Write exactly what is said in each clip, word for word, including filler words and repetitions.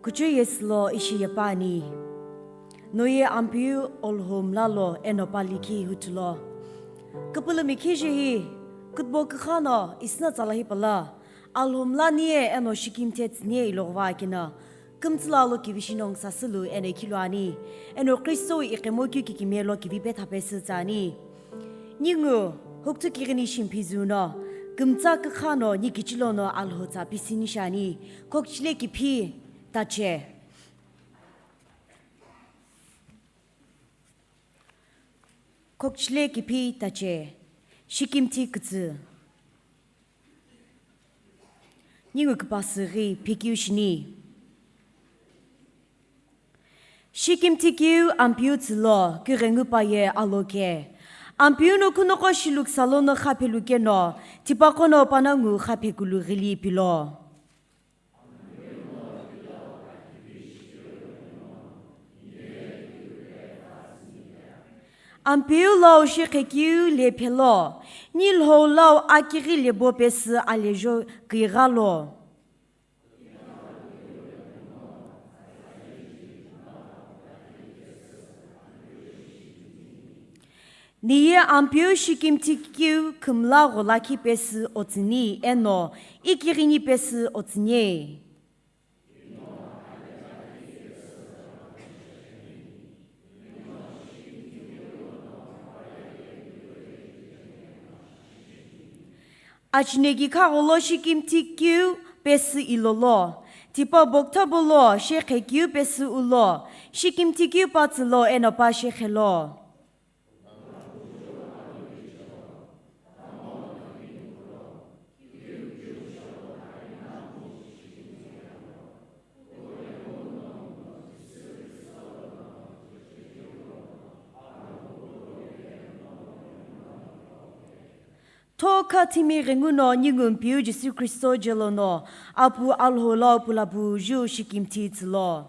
Kuchou yesü lo ishi yepa ani. Noye Ampeu Alhou mlalo eno pa likhi huthulo. Küpülümi kheji hi, kütbo kükha no isna tsala hipala, Alhou mlani ye eno shikimthi tsüni ye iloghiva kina, kümtsü lo alo kivishi nongu sasülu eno ikhilu ani, eno Kristo iqemo keu kikimiye lo kivi petha pesü tsü ani. Ningu, hukuthu kighini shimphizü no, kümtsa kükha no ni kichilo no Alhou tsa pisini shani, khokchile kiphi tache. Khokchile kiphi tache, shikimthi kütsü. Ningu küpasü ghi phikeu shini. Shikimthi keu Ampeu tsülo, kughengu pa ye alo ke. Ampeu no khunoqo shiluksalo no khaphelu keno, tipaqo no panongu khaphekulu ghili pilo. Ampeu lau shekhe keu le phelo, ni lhou lau akighi lebo pesü alejo kighalo. Niye Ampeu shikimthi keu khümla gholakhi pesü otsüni eno ikighini pesü otsüni. Achineki khagholo shikimthi keu pesü ilolo, tipa bokthabo lo shekhe keu pesü ulo, shikimthi keu pa tsülo eno pa shekhe lo. Tho kha thimi ghenguno ningu Mpeu Jisü Kristo jelono, Apu Alhou lau pulapu ju shikimthi tsülo.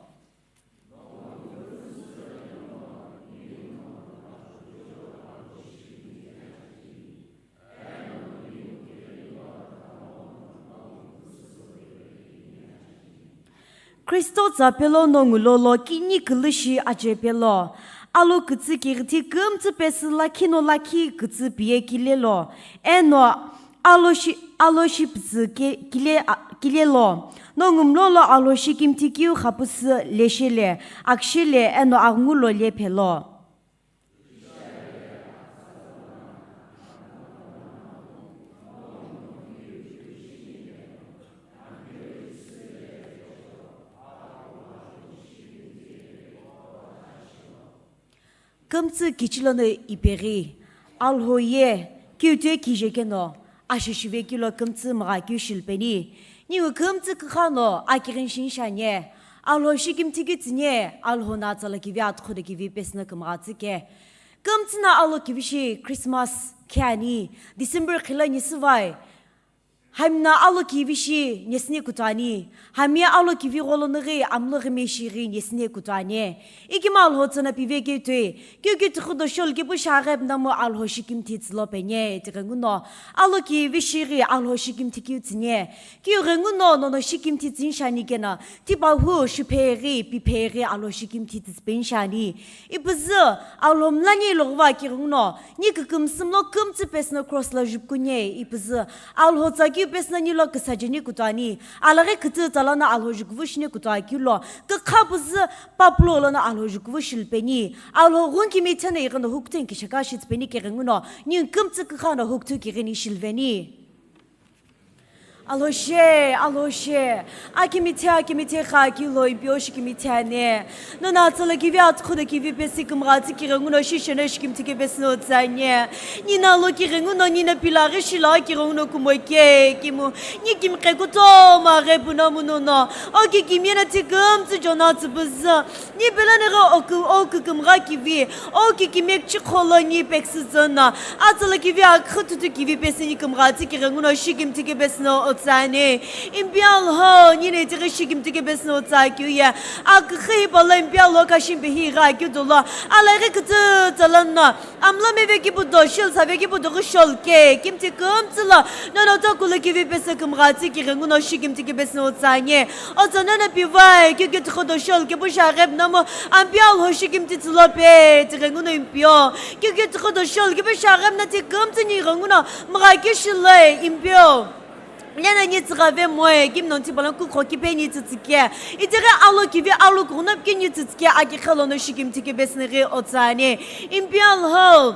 Kristo tsa pelo no ngulo lo kini külüshi ache pelo, alo kütsü kighithi kümtsü pesü lakhi no lakhi kütsü piye kilelo, eno alo shi, alo shi pütsü ke, kile, a, kilelo, no ngumlo lo alo shikimthi keu khapüsü leshele, akshele, eno aghulo le phelo. Kümtsü kichilono ipeghi, Alhou ye, keu tue kije keno, ashishive kilo kümtsü mgha keu shilupeni. Ningu kümtsü kükha no akighini shini shani, Alhou shikimthi keu tsüni, Alhou no atsala kivi atukhudo kivi pesü no kümgha tsü ke. Kümtsü no alo kivi shi Christmas khe ani, December khilo nisüvai. Hami no alo kivi shi nesüni kutu ani, hami ye alo kivi gholono ghi, amlo ghi me shi ghi nesüni kutu ani. Ikemu Alhou tsüno pive keu tui, keu keu tikhu do shol kepu shaghi pinamu Alhou shikimthi tsülo peni, tighenguno, alo kivi shi ghi Alhou shikimthi keu tsüni. Keu ghenguno nono shikimthi tsüni shani keno, tipa hu shuphe ghi, piphe ghi Alhou shikimthi tsüpeni shani. Ipüzü, Alhou mlani loghiva kighenguno, ni kükümsü mlo kümtsü pesü no cross lo jupkuni, ipüzü, Alhou tsa keu pesü no nilo küsa jeni kutu ani, alaghi kütü tsa lono Alhou jukuvu shini kutu akeu lo, kükha püzü, papulo lono Alhou jukuvu shilupeni, Alhou ghungu kimi theno ighino hukuthu kishaka shitsüpeni kighenguno, ni kümtsü kükha no hukuthu kighini shiluveni. Alhou she, Alhou she, akimithi, akimithi kha keu lo Ampeu shikimithi ani. Nono atsala kivi atukhudo kivi pesü kümgha tsü kighenguno shisheno shikimthi keu pesü no tsü ani. Nino alo kighenguno, nino pila ghi shilo kighenguno kumo ke kimu. Ni kimqhe kutomo ghi puno mununo, o kikimiye no ti kümtsü Jonah tsüpüzü. Ni pelo nighi o kü, o kükümgha kivi, o kikimiye kichikho lo ni peküsü tsü no, atsala kivi akhu thutu kivi pesü ni kümgha tsü kighenguno shikimthi keu pesü no Tsani, Impi Alhou, ningu itaghi shikimthi kebesü no tsakeu ye. Aküxü hipau lo Impi Alhou kashimpi hi ighi akeu dolo. Alaghi kütü tsalanno. Amlo meve kipu do, shil save kipu do ghi shol ke. Kimthi kümtsü lo. Nono tokulu kivi pesü kümgha tsi kighenguno shikimthi kebesü no tsani. Otsa nono pivai, kikitxu do shol kipu shaghep namu. Ampi Alhou shikimthi tsülo pe, tighenguno Impi o. Kikitxu do shol kipu shaghep na ti kümtsü ni ghenguno. Mgha kishiloi, Impi o. Lena ni tsüghave moe, kim nonti balan kukho kipe ni tsütsüke. Itaghi alo kivi alo kughunop ki ni tsütsüke, aki khalono shikimthi kebesü no ghi otsani. Impi Alhou,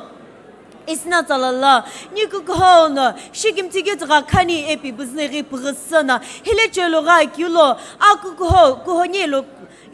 isna tsalala, ni kukuho no, shikimthi ketsügha khani epi buzu no ghi püghüsü no, hile chelo gha kiulo, akukuho, kuho ni lo,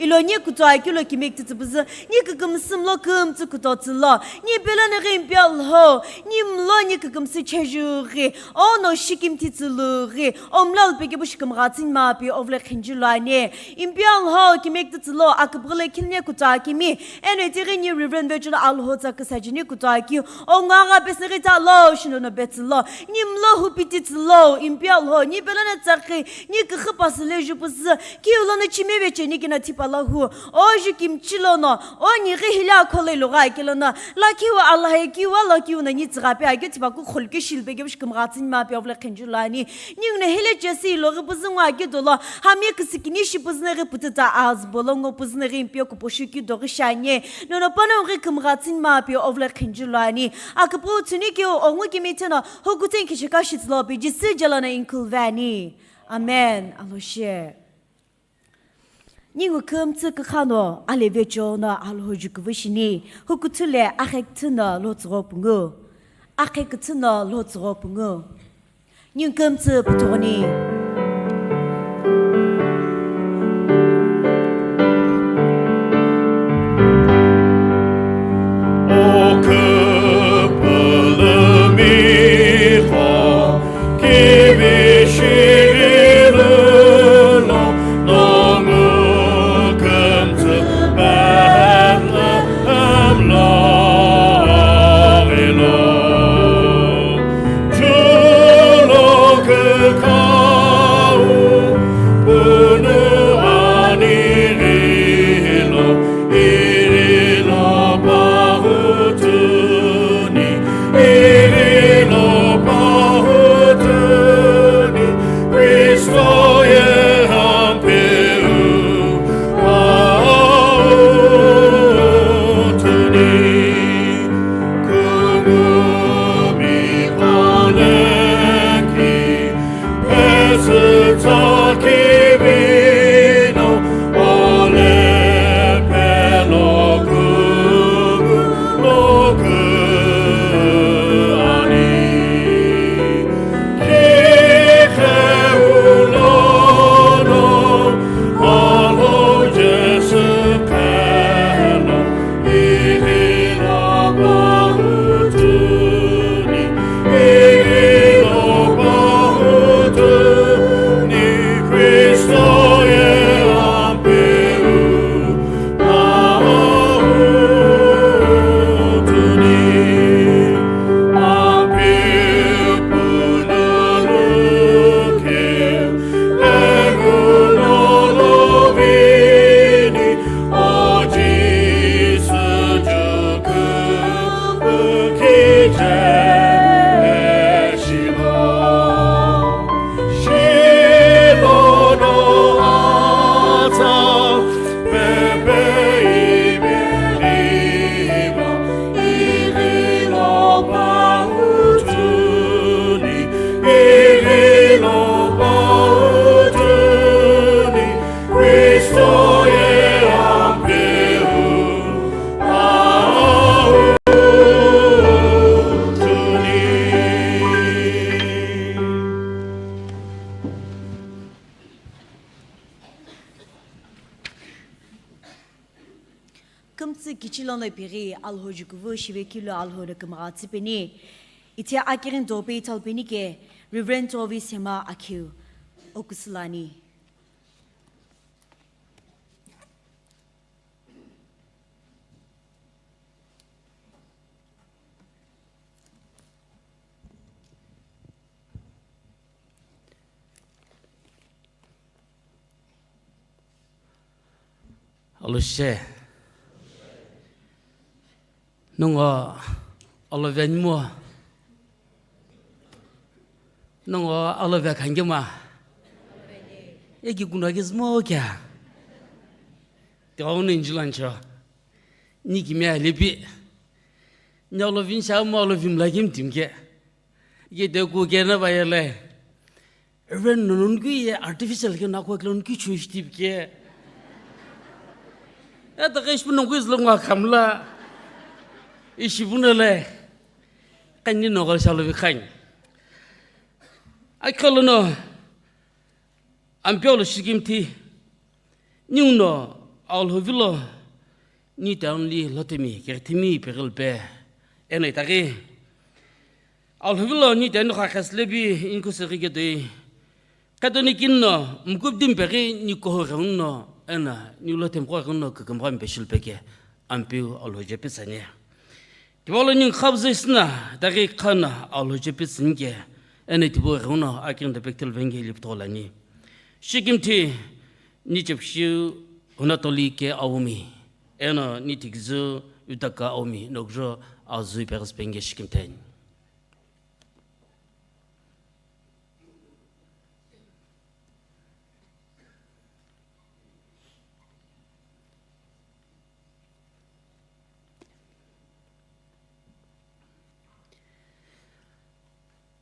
Ilo ni kutoa kilo kimik tsütsü püzü, ni kükümsü mlo kümtsü kutotsü lo, ni pelo ni ghi Impi Alhou, ni mlo ni kükümsü chejughi, ono shikimthi tsülughi, omlal peke bu shikimgha tsüni ma pi ovle khinju lo ani. Impi Alhou kimik tsütsü lo, aküpüghüle khilni kutoa kimi, eno itaghi ni Reverend Vechuno Alhou tsa küsajini kutoa ki, onga gha pesü ghi ta lo, shino no betsü lo, ni mlo hupiti tsü lo, Impi Alhou, ni pelo ni tsakhi, ni küxü pasü le ju püzü, Kiu lono chimeve cheni kina thipa lahu, o ju kimchi lono, o nighi hile akholo ilogha akilono, lakhiu alahi kiu alo kiu no ni tsügha pe akeu thipa kukholu keu shilpe keu shikimgha tsüni ma pe ovle khinju lo ani. Ningu no hile chesi iloghi püzü ngo akeu dolo, hami küsükini shi püzü no ghi pütüta azü bolo ngo püzü no ghi Impi o kuposhu keu doghi shani. Nono pano ghi kimgha tsüni ma pe ovle khinju lo ani. Aküpüu tsüni keu ongu kimi theno, hukutsen kishika shitsülo pe Jisü jelo no inkul ve ani. Amen. Aloshi. Ningu kümtsü kükhano aleve chono Alhou jukuvu shini, hukuthu le akheküthü no lotsügho pungu. Akheküthü no lotsügho pungu. Ningu kümtsü puthugho ni. Kümtsü kichilono pighi Alhou jukuvu shive kilo Alhou no kümgha tsüpeni. Ithi akirin dope italpeni ke Reverend Tovi Sema Akhiu okusülani. Aloshe. Nongo alovi animo. Nongo alovi akhangema. Eki kuna kizmo kya. Tiwau no injulancho. Ni kimia lepi. Ni alovi ncha mo alovi mla kim timke. Ye de ku kena ba yele. Ren no nun ki ye artificial ke na ko klo ki choice tip ke. Ya ta kesh puno quiz lo ngwa khamla. Ishi bunale. Kan ni no gal shalo bi khan. Akolo no. Ampeu lo shikim thi. Ninguno Alhou vilo ni town li lhotemi, kithimi, peghelpe, eno itaghi. Alhou vilo ni town kha khaslebi inkhu seghi ketoi. Katoni kinno, mkupdim peghi ni koho ghenguno, ena, ni lhotem ko ghenguno, kakamgha mpeshul peke, Ampeu Alhou jepi sanye. Tipau lo ningu khabzü isüna, itaghi khana Alhou jepi tsünike, eno tipau ghenguno aking de pektel venge liptolani. Shikim thi, ni chepshiu hunatoli ke awumi, eno ni thikzü utaka awumi, nokjo azui pegas penge shikim theni.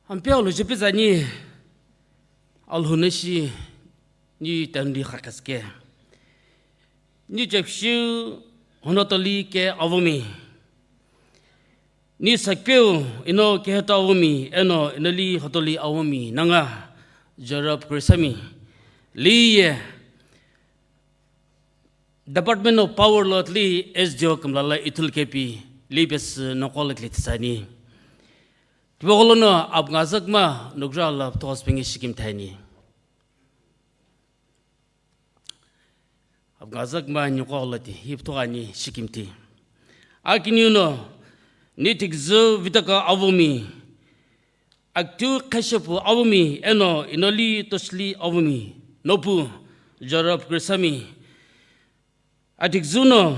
Ampeu lo jepi zani, Alhou nashi ni town li khakhaske. Ni chepshiu hunatoli ke awumi. Ni sakpeu ino keheto awumi, eno inoli hotoli awumi, nanga Jorab Kurisami. Liye Department of Power lo tli S D O kümla la ithulu kepi, li bes nokol kle tsani. Tipau lo no apnga zakma nokjo la pthos pengi shikim thani. Apnga zakma ni qo la ti, hip thogani shikim ti. Akiniu no, ni thikzü vitaka awumi, aktiu khashapu awumi, eno inoli toshli awumi, nopu, Jorab Kurisami. Athikzü no,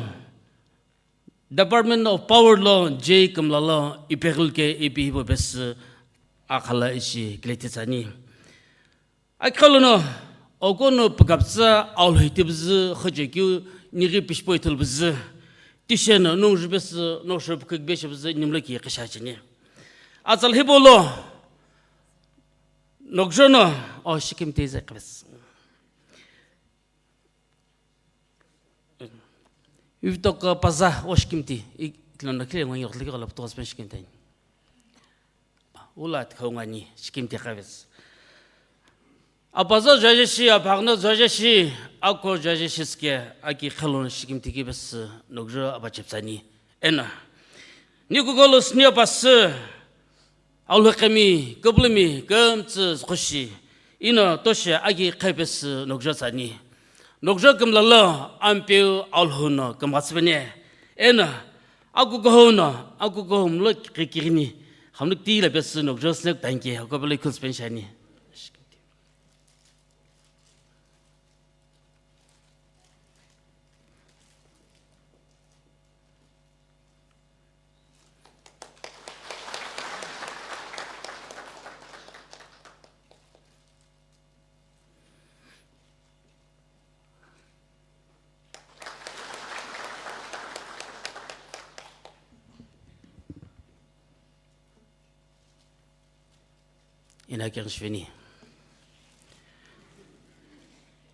Department of Power lo J kümla lo ipeghil ke ipi hibo bes akhala ishi kileti tsani. Akhala no, oko no pükapsa Alhou hitibzü, khojekeu nighi pishpo ithulbzü, tisheno nung jubes no shop kükbeshebzü nimlo ki qishachini. Atsal hibo lo, nokjo no, o shikim te ize kbes. Ivtok paza o shikimti, i-, iklono khile ngwa yorli kola ptos pen shikimti. Ula tkau ngani shikimti khaves. Apaza jaje shi, apagna jaje shi, ako jaje shi ske, aki khalon shikimti ki bes nokjo abachepsani. Ena. Ni kukolo snia pas, Alhou kemi, kübülümi, kümtsü zhoshi, ino toshe agi khaipesü nokjo tsani. Nokjo kümla lo Ampeu Alhou no kümghatsüpeni. Eno, akukuhou no, akukuhou mlo kikirini, hamluk tila pesü nokjo snack tanki, akopelo ikhulsüpeni shani. Ina keng shveni.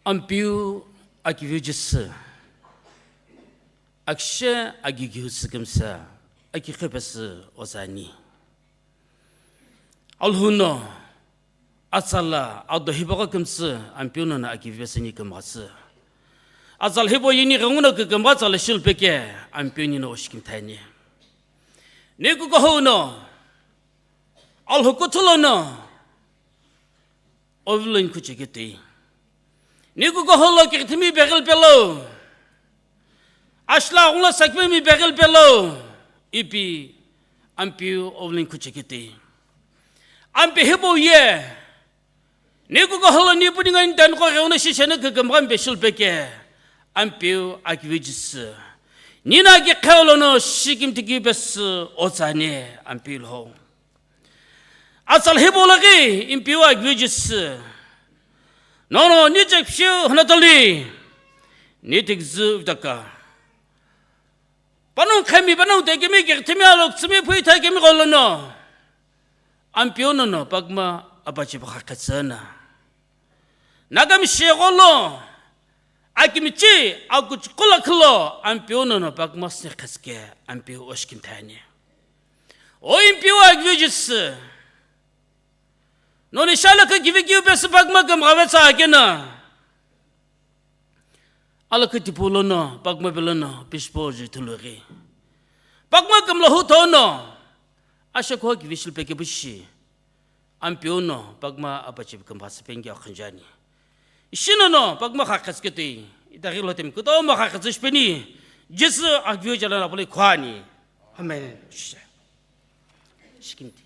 Ampeu akiviu jisü, akshe agigiu sükümsa, akikhepesü ozani. Alhou no, atsala ado hipaqo kümsü, Ampeu no na akivivesü ni kümghasü. Atsal hipo yini ghenguno kükümgha tsala shilpeke, Ampeu ni no oshikimthani. Ni kukuhou no, Alhou kuthulo no, oviloni khucheketei. Ni kukuhou lo kithimi beghil pelo. Ashla ghungu lo sakmemi beghil pelo. Ipi Ampeu oviloni khucheketei. Ampe hipo ye. Ni kukuhou lo ni puni ngani dan ko gheuna shishene kükümgha mpe shilpeke. Ampeu akivi Jisü. Nina kiqheu lono shikimthi keu pesü otsani Ampeu lo. Atsa lo hipau lo ghi Ampeu akivi Jisü. Nono ni chekpshiu hana tali. Ni tikzü vtaka. Panongu khemi, panongu tekemi, kigthimi, aloktsümi, phuithakemi gholono. Ampeu nono, pakma apachi pakha khetsüna. Nagami shegholo, akimichi, akuchukula khilo, Ampeu nono, pakma sne khetsüke, Ampeu oshikimthani. O Ampeu akivi Jisü. Noni shalaka kivi kiu pesü pakma kümghavetsa akena. Alakha tipau lono, pakma pelono, pishipo ju thulughi. Pakma kümlo hu thono, ashekho kivi shilpe kepushi. Ampeu no, pakma apachi kümgha sepenghi akhanjani. Ishino no, pakma kha khetsüketui, itaghi lo temi kutomo kha khetsü shipeni, Jisü akivi chalana pali khwani. Amen. Shikimthi.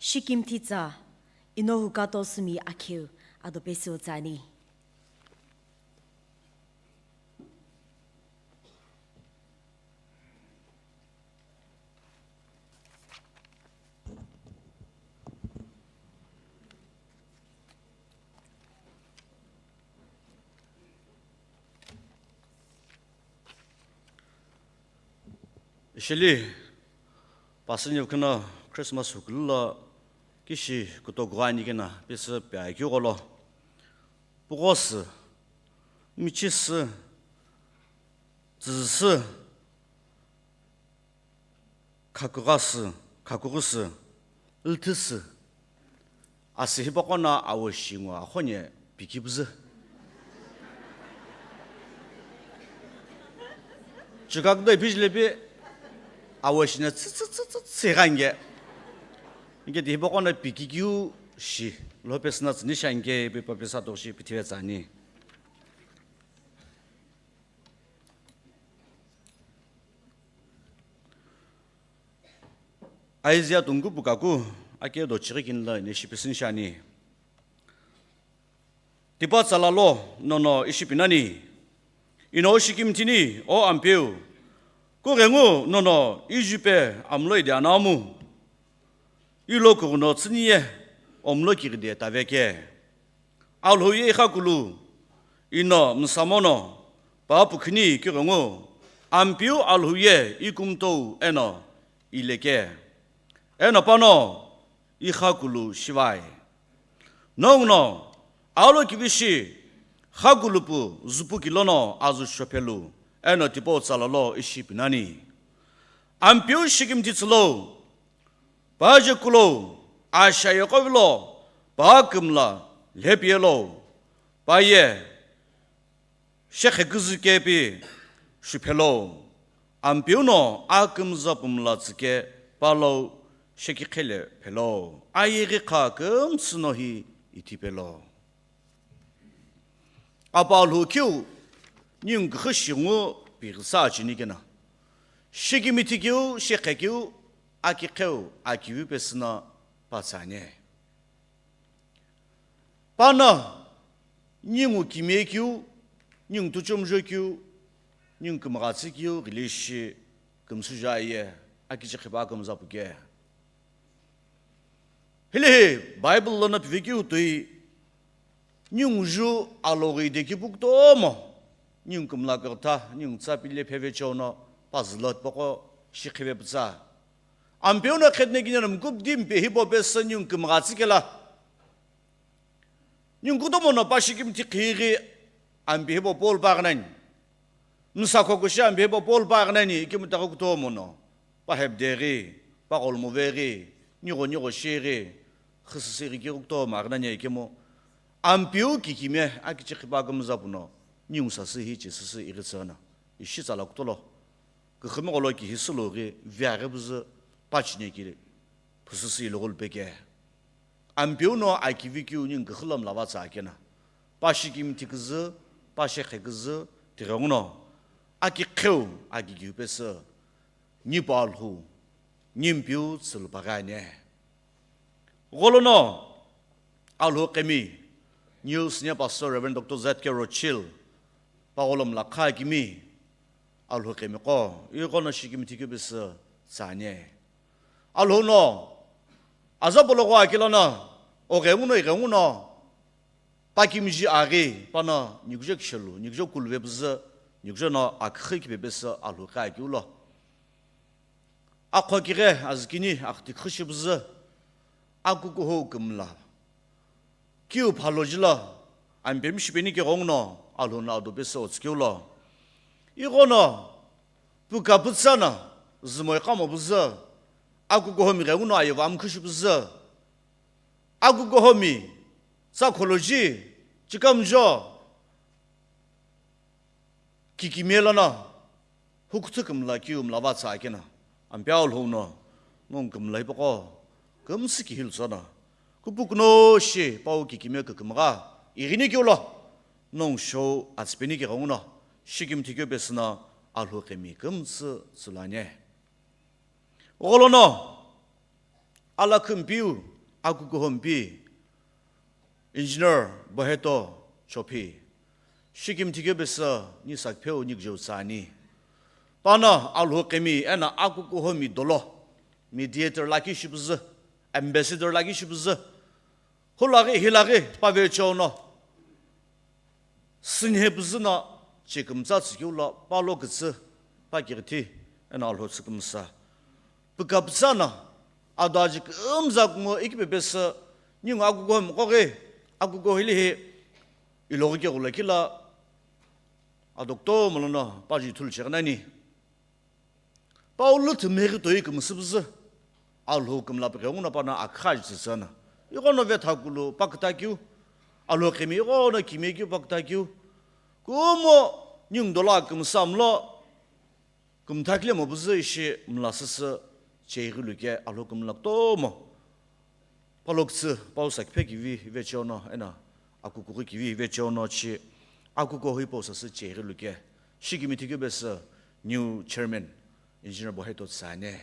Shikimthi tsa, ino hukato sumi akheu, ado pesü otsani. Ishili, pasü nivkhino Christmas hukulu lo kishi kutogu ani kena pesü pe akeu gholo. Pughosü, michisü, tsüsü, khakughasü, khakughusü, lthüsü, asi hipaqo no awo shi ngo akhonye pikipzü. Chikakdo iphijile pi awo shi no tsü tsü tsü tsü tsü ghange. Inke di hipaqo no pikikeu shi, lo pesü no tsüni shi anke pi pa pesü atoghi shi pithive tsüani. Isaiah tungkupu kaku ake do chighi kini lo ine shipisüni shiani. Tipau tsa lalo nono ishi pinani. Ino shikimthini o Ampeu. Kughengu nono ijupe amlo ide anamu. Ilo kughuno tsüniye omlo kighide taveke. Alhou ye ikhakulu, ino msamono, pa pukhini kighengu, Ampeu Alhou ye ikumtou eno ileke. Eno pano ikhakulu shivai. Nonguno, alo kivishi, khakulupu zupu kilono azu shophelu, eno tipau tsa lalo ishi pinani. Ampeu shikimthi tsülo, pa jekulo, asha yeqovilo, pa kümla lhepiyelo, pa ye shekhe küzü kepi shuphelo, Ampeu no akümza pumla tsüke palo shekikhele phelo, ayeghi kha kümtsü no hi ithipelo. Apa lhukeu, ningu küxü shingu pighisa chini kena. Shikimithi keu, shekhe keu, akiqheu, akivi pesü no patsani. Pano, ningu kimiye keu, ningu tuchomjo keu, ningu kümghatsü keu, ghilishi kümsüja ye, akichi khipa kümza puke. Hile hi Bible lono pivekeu toi, ningu ju aloghi de kipu kutomo, ningu kümla kürtha, ningu tsa pile pheve chono, pazü lo tipaqo shikhive pütsa. Ampeu no khedne kini no mkupdi mpe hipau pesü ningu kümghatsü kela. Ningu kutomo no pa shikimthi khighi ampe hipau Paul pa aghinani. Msakho kushi ampe hipau Paul pa aghinani, ikemu taku kutomo no. Pa hebdeghi, pa gholomoveghi, nigho nigho shighi, khüsüsüghi keu kutomo aghinani ikemu. Ampeu kikimiye akichi khipa kümza puno, ningu sasü hi chisüsü ighitsü no. Ishi tsala kutolo. Küxü megholo kihi süloghi, viaghi püzü, pa chine kiri. Phusüsü ilogholu peke. Ampeu no akivi keu ningu küxü lo mla va tsa akena. Pa shikimthi küzü, pa shekhe küzü tighenguno, aki kheu, aki giu pesü, nipu Alhou, nimpiu tsülupaghi ani. Gholono, Alhou kemi, New Senior Pastor Reverend Doctor Z K Rochil, pa gholo mla kha kimi, Alhou kemi qo, ighono shikimthi keu pesü tsüani. Alhou no, aza poloqo akilono, oghenguno, ighenguno, pakimji aghi, pano, nikujo kishelu, nikujo kulve püzü, nikujo no akhü kipe pesü Alhou kha kiulo. Akho kighe azükini akhti khüshi püzü, akukuhou kümla. Kiu phalo jila, ampemi shipeni ke ghongno, Alhou no ado pesü otsükeulo. Ighono, puka putsana, zümoi kamo püzü, akukuhomi ghenguno ayevo amkhüshi püzü. Akukuhomi, tsa kholoji, chikamjo, kikimiye lono, hukuthu kümla kiu mla va tsa akena, ampe Alhou no, nongu kümla hipaqo, kümsü kihilu tsona, kupukuno shi pau kikimiye kükümgha, ighini kiulo, nongu shou atsipeni ke ghonguno, shikimthi keu pesü no, Alhou kemi kümtsü tsülani. Gholono, alakhümpiu, akukuhompi, Engineer Boheto Chophi, shikimthi keu pesü ni sakpheu nikjeu tsüani. Pano Alhou kemi eno akukuhomi dolo, mediator lakhi shipüzü, ambassador lakhi shipüzü, hulaghi hilaghi pavecheo no, sünhe püzü no chekümtsa tsükeulo, palo kütsü, pakighithi, eno Alhou tsükümsa. Pükapütsa no, ado aji kümza kungu ikipe pesü, ningu akukuhomi qoghi, akukuho hile hi, iloghi keghu lakhi lo, ado kutomo lono, paji ithulu cheghi nani. Pau lüthü meghi toi kümsü püzü, Alhou kümla pighenguno pano akha jitsütsüna. Ighono vetha kulu paküta kiu, Alhou kemi ighono kimiye kiu paküta kiu. Kumo ningu dolo kümsü amlo, kümtha kile mo püzü ishi mla süsü cheghi luke Alhou kümla kutomo. Palo kütsü, pau sakiphe kivi vecheo no, eno akukughi kivi vecheo no chi, akukuho hipau sasü cheghi luke, shikimthi keu pesü new chairman, Engineer Boheto tsüani.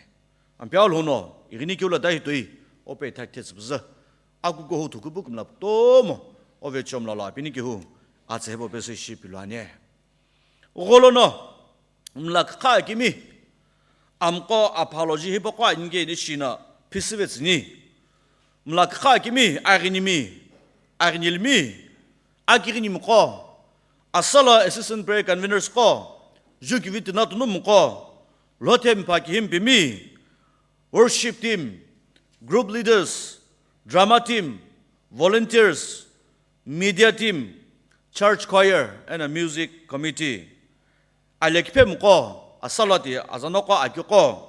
Ampe Alhou no, ighini kiulo dahi toi, ope thakithe tsüpüzü, akukuho thukupu kümla kutomo, ovecheo mlalo apini kihu, atsa hipau pesü ishi piluani. Gholono, mla kha kimi, amqo apology hipaqo anike ni shino phisüve tsüni. Mla kha kimi, aghinimi, aghinilimi, akighinimi qo, asala assistant prayer conveners qo, jukivi tina tunumu qo, lothe mipha kihimi pemi, worship team, group leaders, drama team, volunteers, media team, church choir, eno music committee. Alekiphe muqo, asalati, azanoqo, akiqo.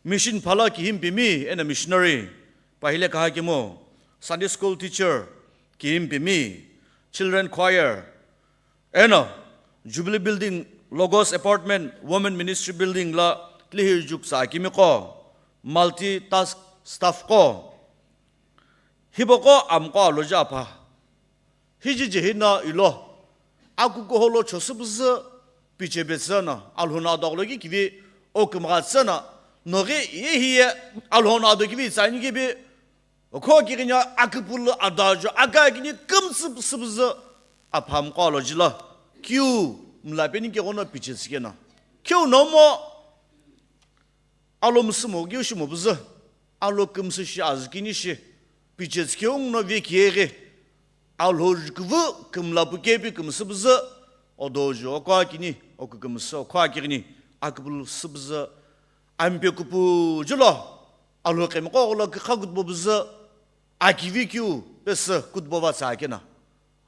Mission phala kihimi pemi, eno missionary, pahile kaha kemu, Sunday school teacher, kihimi pemi, children choir, eno Jubilee Building, Logos Apartment, Women Ministry Building lo tlihi juksa akimiqo, multi-task staff qo. Hipaqo amqo aloji apha. Hiji jehina ilo. Akukuho lo chosüpüzü pichepetsü no, Alhou no adoghulo ki kivi okümghatsü no, noghi ye hiye Alhou no ado kivi tsani kivi, okho kighini aküpülü adajo, aka kini kümtsü süpüzü apha amqo aloji lo, kiu mla peni keghono pichetsü keno. Kiu nomo Alo müsümo, keu shimo püzü, alo kümsü shi, azükini shi, pichetsü keu nguno vekighi, Alhou jukuvü kümla pukepi kümsü püzü, odoju okwa kini, oku kümsü okwa kighini, aküpülü sü püzü, ampe kupu julo, Alhou kemiqo gholo kükha kutbo püzü, akivi keu pesü kutbo va tsa kena.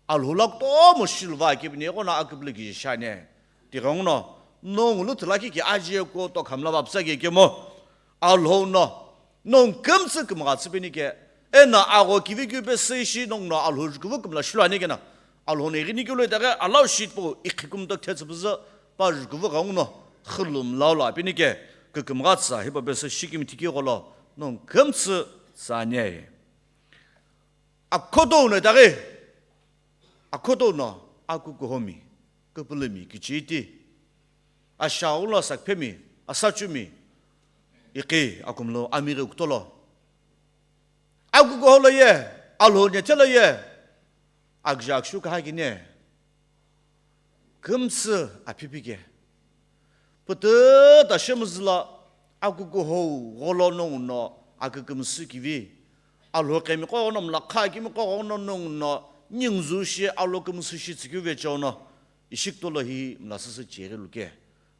Alhou lo kutomo shiluva kepini ighono aküpülü kije shiani. Tighenguno, nongu lüthü lakhi ke ajiye kutomo khamla vapsa ke kemo. Alhou no, nongu kümtsü kümgha tsüpeni ke, eno agho kivi keu pesü ishi nongu no Alhou jukuvü kümla shiluani kena. Alhou no ighini keu lo itaghi alao shitpo ikhi kumtokithe tsüpüzü pa jukuvü ghenguno, khulumlao lo apeni ke, kükümgha tsa hipau pesü shikimthi keu gholo, nongu kümtsü tsüani. Akhoto no itaghi, akhoto no, akukuhomi, küpülümi, kichiti, ashaghulo asaküphemi, asachumi, iqi akumlo amighi kutolo. Akukuholo ye, Alhou nethelo ye, aküja akushu kaha kini, kümtsü aphi pike. Pütüta shemüzüla akukuhou gholo nonguno akükümsü kivi. Alhou qemiqo ghono mlakha kemiqo ghono nonguno ningzu shi alo kümsü shi tsükeu vecheono. Ishi kutolo hi mlasüsü cheghi luke.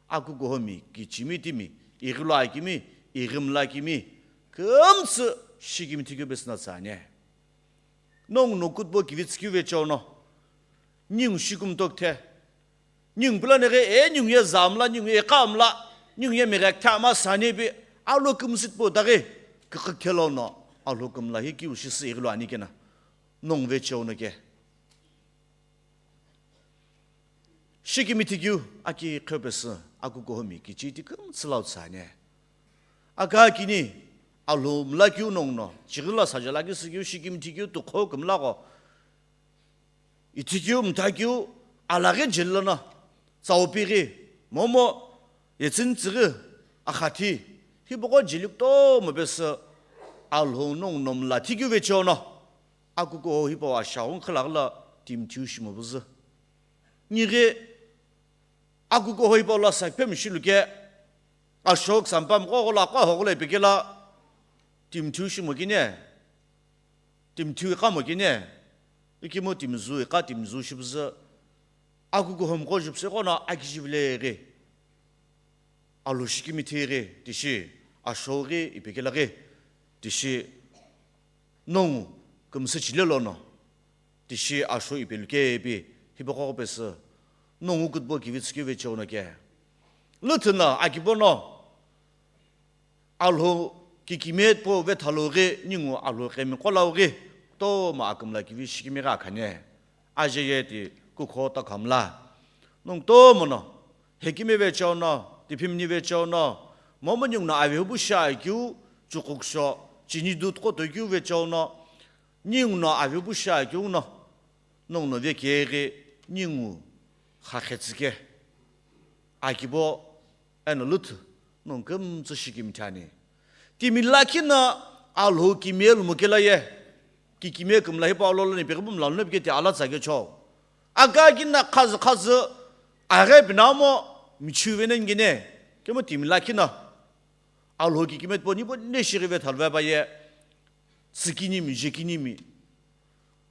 Akukuhomi, kichimi timi, ighilo akimi, ighimla akimi, kümtsü shikimi thikeu pesüna tsüani. Nonguno kutbo kivi tsükeu vecheono. Ningu shikumtokithe. Ningu pula neghe, e, ningu ye zamla, ningu ye kamla, ningu ye megha kthama sanipi, alo kümsütpo daghi, kükükhelono, Alhou kümla hi kiu shisü ighilo ani kena. Nongu vecheono ke. Shikimi thikeu aki qhepesü, akukuhomi, kichiti kümtsü lau tsüani. Aka kini, Alhou mlakeu nonguno, chighilo sajalakisükeu, shikimi thikeu, tukho kümlaqo, ithikeu, mthakeu, alaghi jeli lono, tsaupighi, momo, yetsüni tsüghi, akhathi, hipaqo jeli kutomo pesü, Alhou nonguno mla thikeu vecheono. Akukuhou hipau ashaghu nkhilakhi lo timi thiu shimo püzü. Nighi akukuhou hipau lo saküphemi shiluke, ashoghu ksampa mqo gholo aqo ahoghulo ipekela timi thiu shimo kini, timi thiu iqamo kini, ikemu timi zu iqa timi zu shi püzü. Akukuhou mqo jupsü ghono akijivile ghi. Alhou shikimi thighi, tishi ashoghi ipekela ghi, tishi nongu kümsü chile lono, tishi ashou ipelukepi, hipaqo pesü, nongu kutbo kivi tsükeu vecheono ke. Lüthüna akibono, Alhou kikimiye tipau vethalo ghi ningu Alhou qemiqo lau ghi, kutomo akümla kivi shikimi ghi akhani. Ajeye ti kukho takhamla. Nongu kutomo no, hekimi vecheono, tiphimni vecheono, momu ninguno avehu bu shiakeu, chukuksho, chini dut qo toikeu vecheono, ninguno avehu bu shiakeu no, nonguno vekeghi, ningu khakhe tsüke. Akibo, eno lüthü, nongu kümtsü shikimi thani. Timi lakhi no Alhou kimiye lumukela ye, kikimiye kümla hipau lo loni peghi bu mla luni pike ti ala tsake cho. Aka kini no khazü khazü, aghi pinamo, michiu veni ngine, kemu timi lakhi no. Alhou kikimiye tipau nibo ne shighi vethalo va ye, tsükini mi, jekini mi.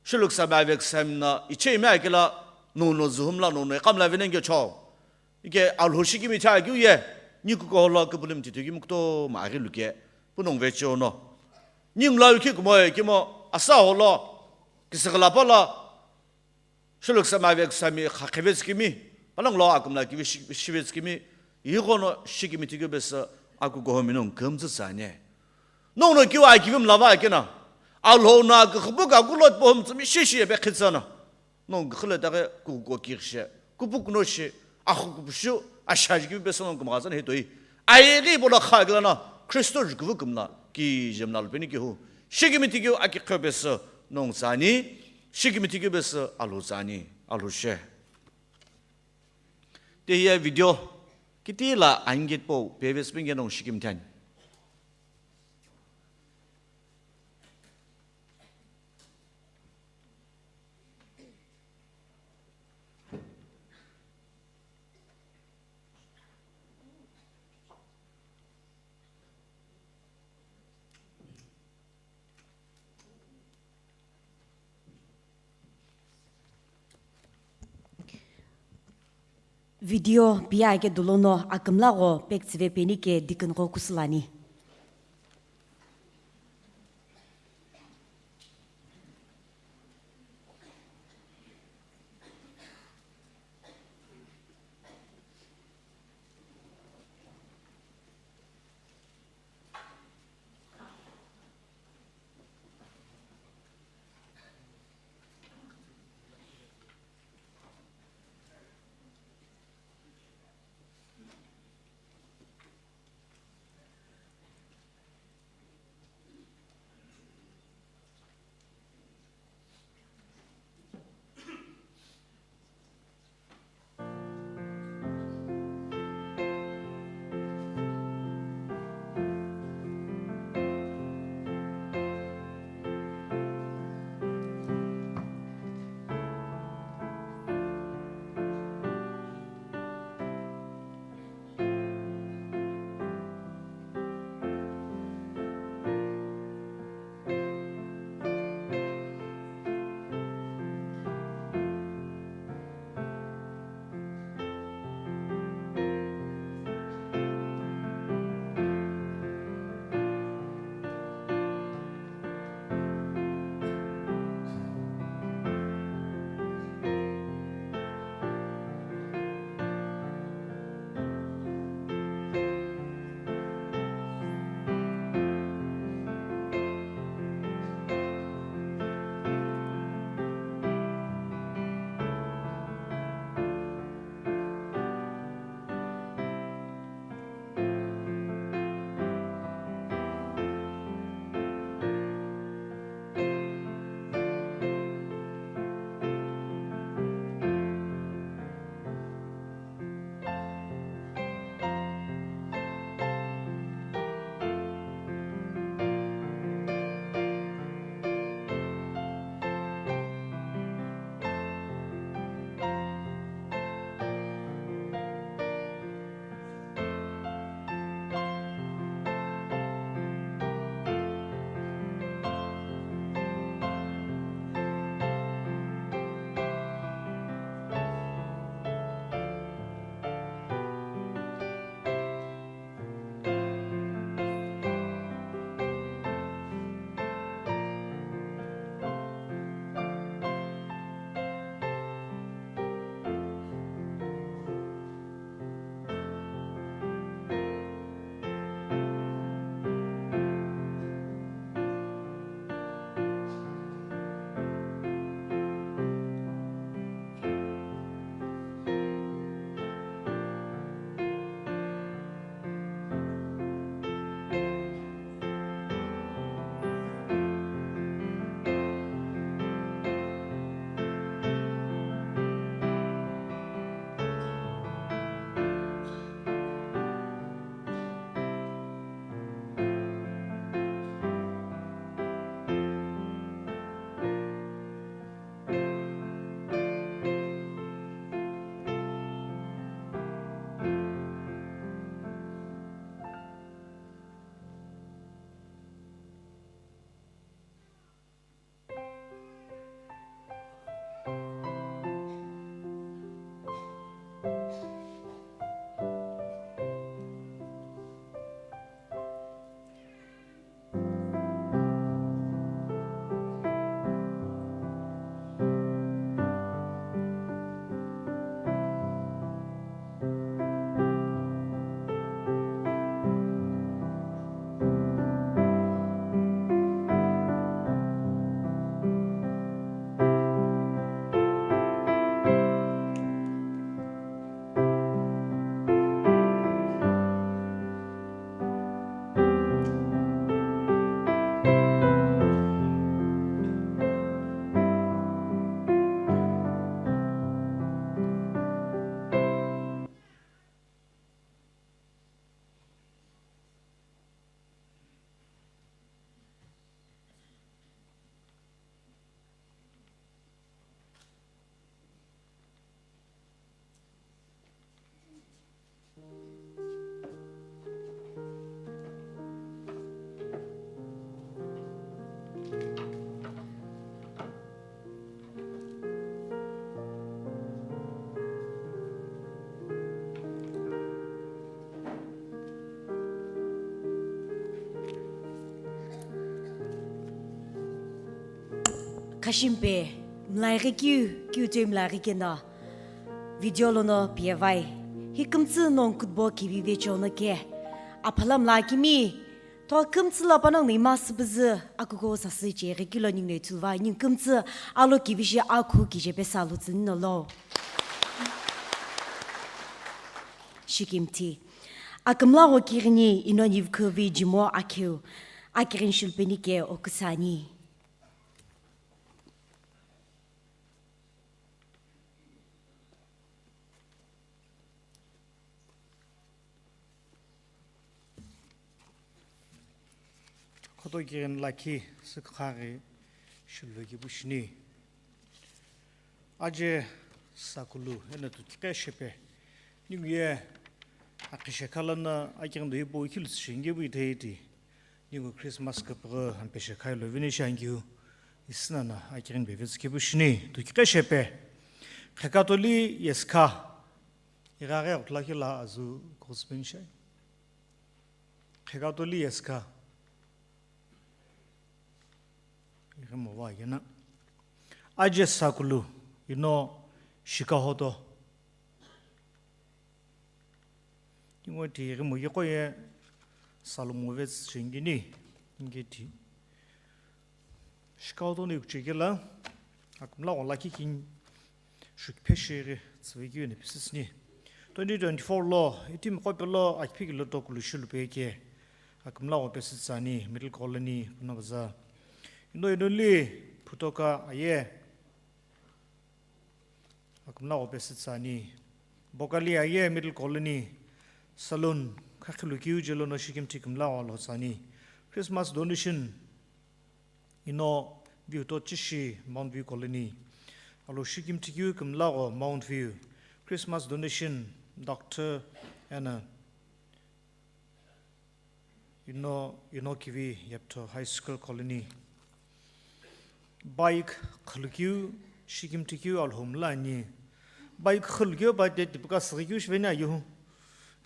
Shiloküsami avekusami no ichemi akela nono zuhumla nono iqamla venenge cho. Ike Alhou shikimi thakeu ye, ni kukuholo küpülümi thithu kemu kutomo aghi luke, pu nongu vecheono. Ningu lau khi kumo ye kemo, asa holo, kisüghülapala, shiloküsami avekusami khakheve tsükemi, panongu lo akümla kivi shi-, shive tsükemi, ighono shikimi thikeu pesü akukuhomi nongu kümtsü tsüani. Nonguno kiu akivi mlava akena, Alhou no aküxüpu kakulo tipau mtsümi shishi epekhi tsüno. Nongu küxü lo taghi kukuko kighi shi, kupukuno shi, axu kupushu, ashaji kivi pesü nongu kümgha tsüno hitoi. Ayeghi polo kha kela no, Khristo jukuvu kümla, kije mla lupeni kihu. Shikimi thikeu aki qhepesü nongu tsüani, shikimi thikeu pesü Alhou tsüani, Alhou she. Ti hiye video kitila ange tipau, pevesü penge nongu shikimi thani. Video piye ake dulono akümla gho pektsüve penike deacon gho kusülani. Ashimpe, mlaighi kiu, kiu toi mlaighi keno, video lono piyevai. Hi kümtsü nongu kutubo kivi vecheo no ke. Aphala mlakimi, to kümtsü la panongu no ima süpüzü, akuko sasü cheghi kilo ningu no ithuluvai, ningu kümtsü alo kivi shi akhu kije pesa lo tsüni no lo. Shikimthi. Akümla wo kighini ino nivkhu vi jimo akheu, akighini shulupeni ke okusani. Khoto kighini lakhi sükha ghi shuluveki pu shini. Aje sakulu eno tukiqe shepe. Ningu ye akhishe kha lono akighini do hipau ikhilu tsushi nge pu ithei ti. Ningu Christmas küpüghü ampe shekha ilo vini shi ankeu isinana akighini bevetsü kepu shini tukiqe shepe. Khekatoli yesikha. Ighaghi aghutla khila azu ghosipeni shai. Khekatoli yesikha. Ighimowa yena. Aje sakulu ino shikahoto. Ingo ti ighimo yeqo ye Salomo vetsü shingini. Inge ti. Shikahoto ni kuchekela. Akümla wo lakhi kini. Shukiphe shiri tsüvekeu eno pisisini. Twenty twenty-four lo, itimi qo pelo akiphiki lo tokulu shulupeke. Akümla wo pesitsani, Middle Colony, Punabaza. Ino ino li, Phutoka aye. Akümla wo pesitsani. Bokali aye, Middle Colony. Salon, khakhilu kiu jelo no shikimthi kümla wo lo tsani. Christmas donation. Ino view to chishi Mount View Colony. Alo shikimthi kiu kümla wo Mount View. Christmas donation, Doctor Anna. Ino, ino kivi Yeptho High School Colony. Bike khulukeu, shikimthi keu Alhou mla ani. Bike khulukeu pa te tipuka sighi keu shiveni ayu.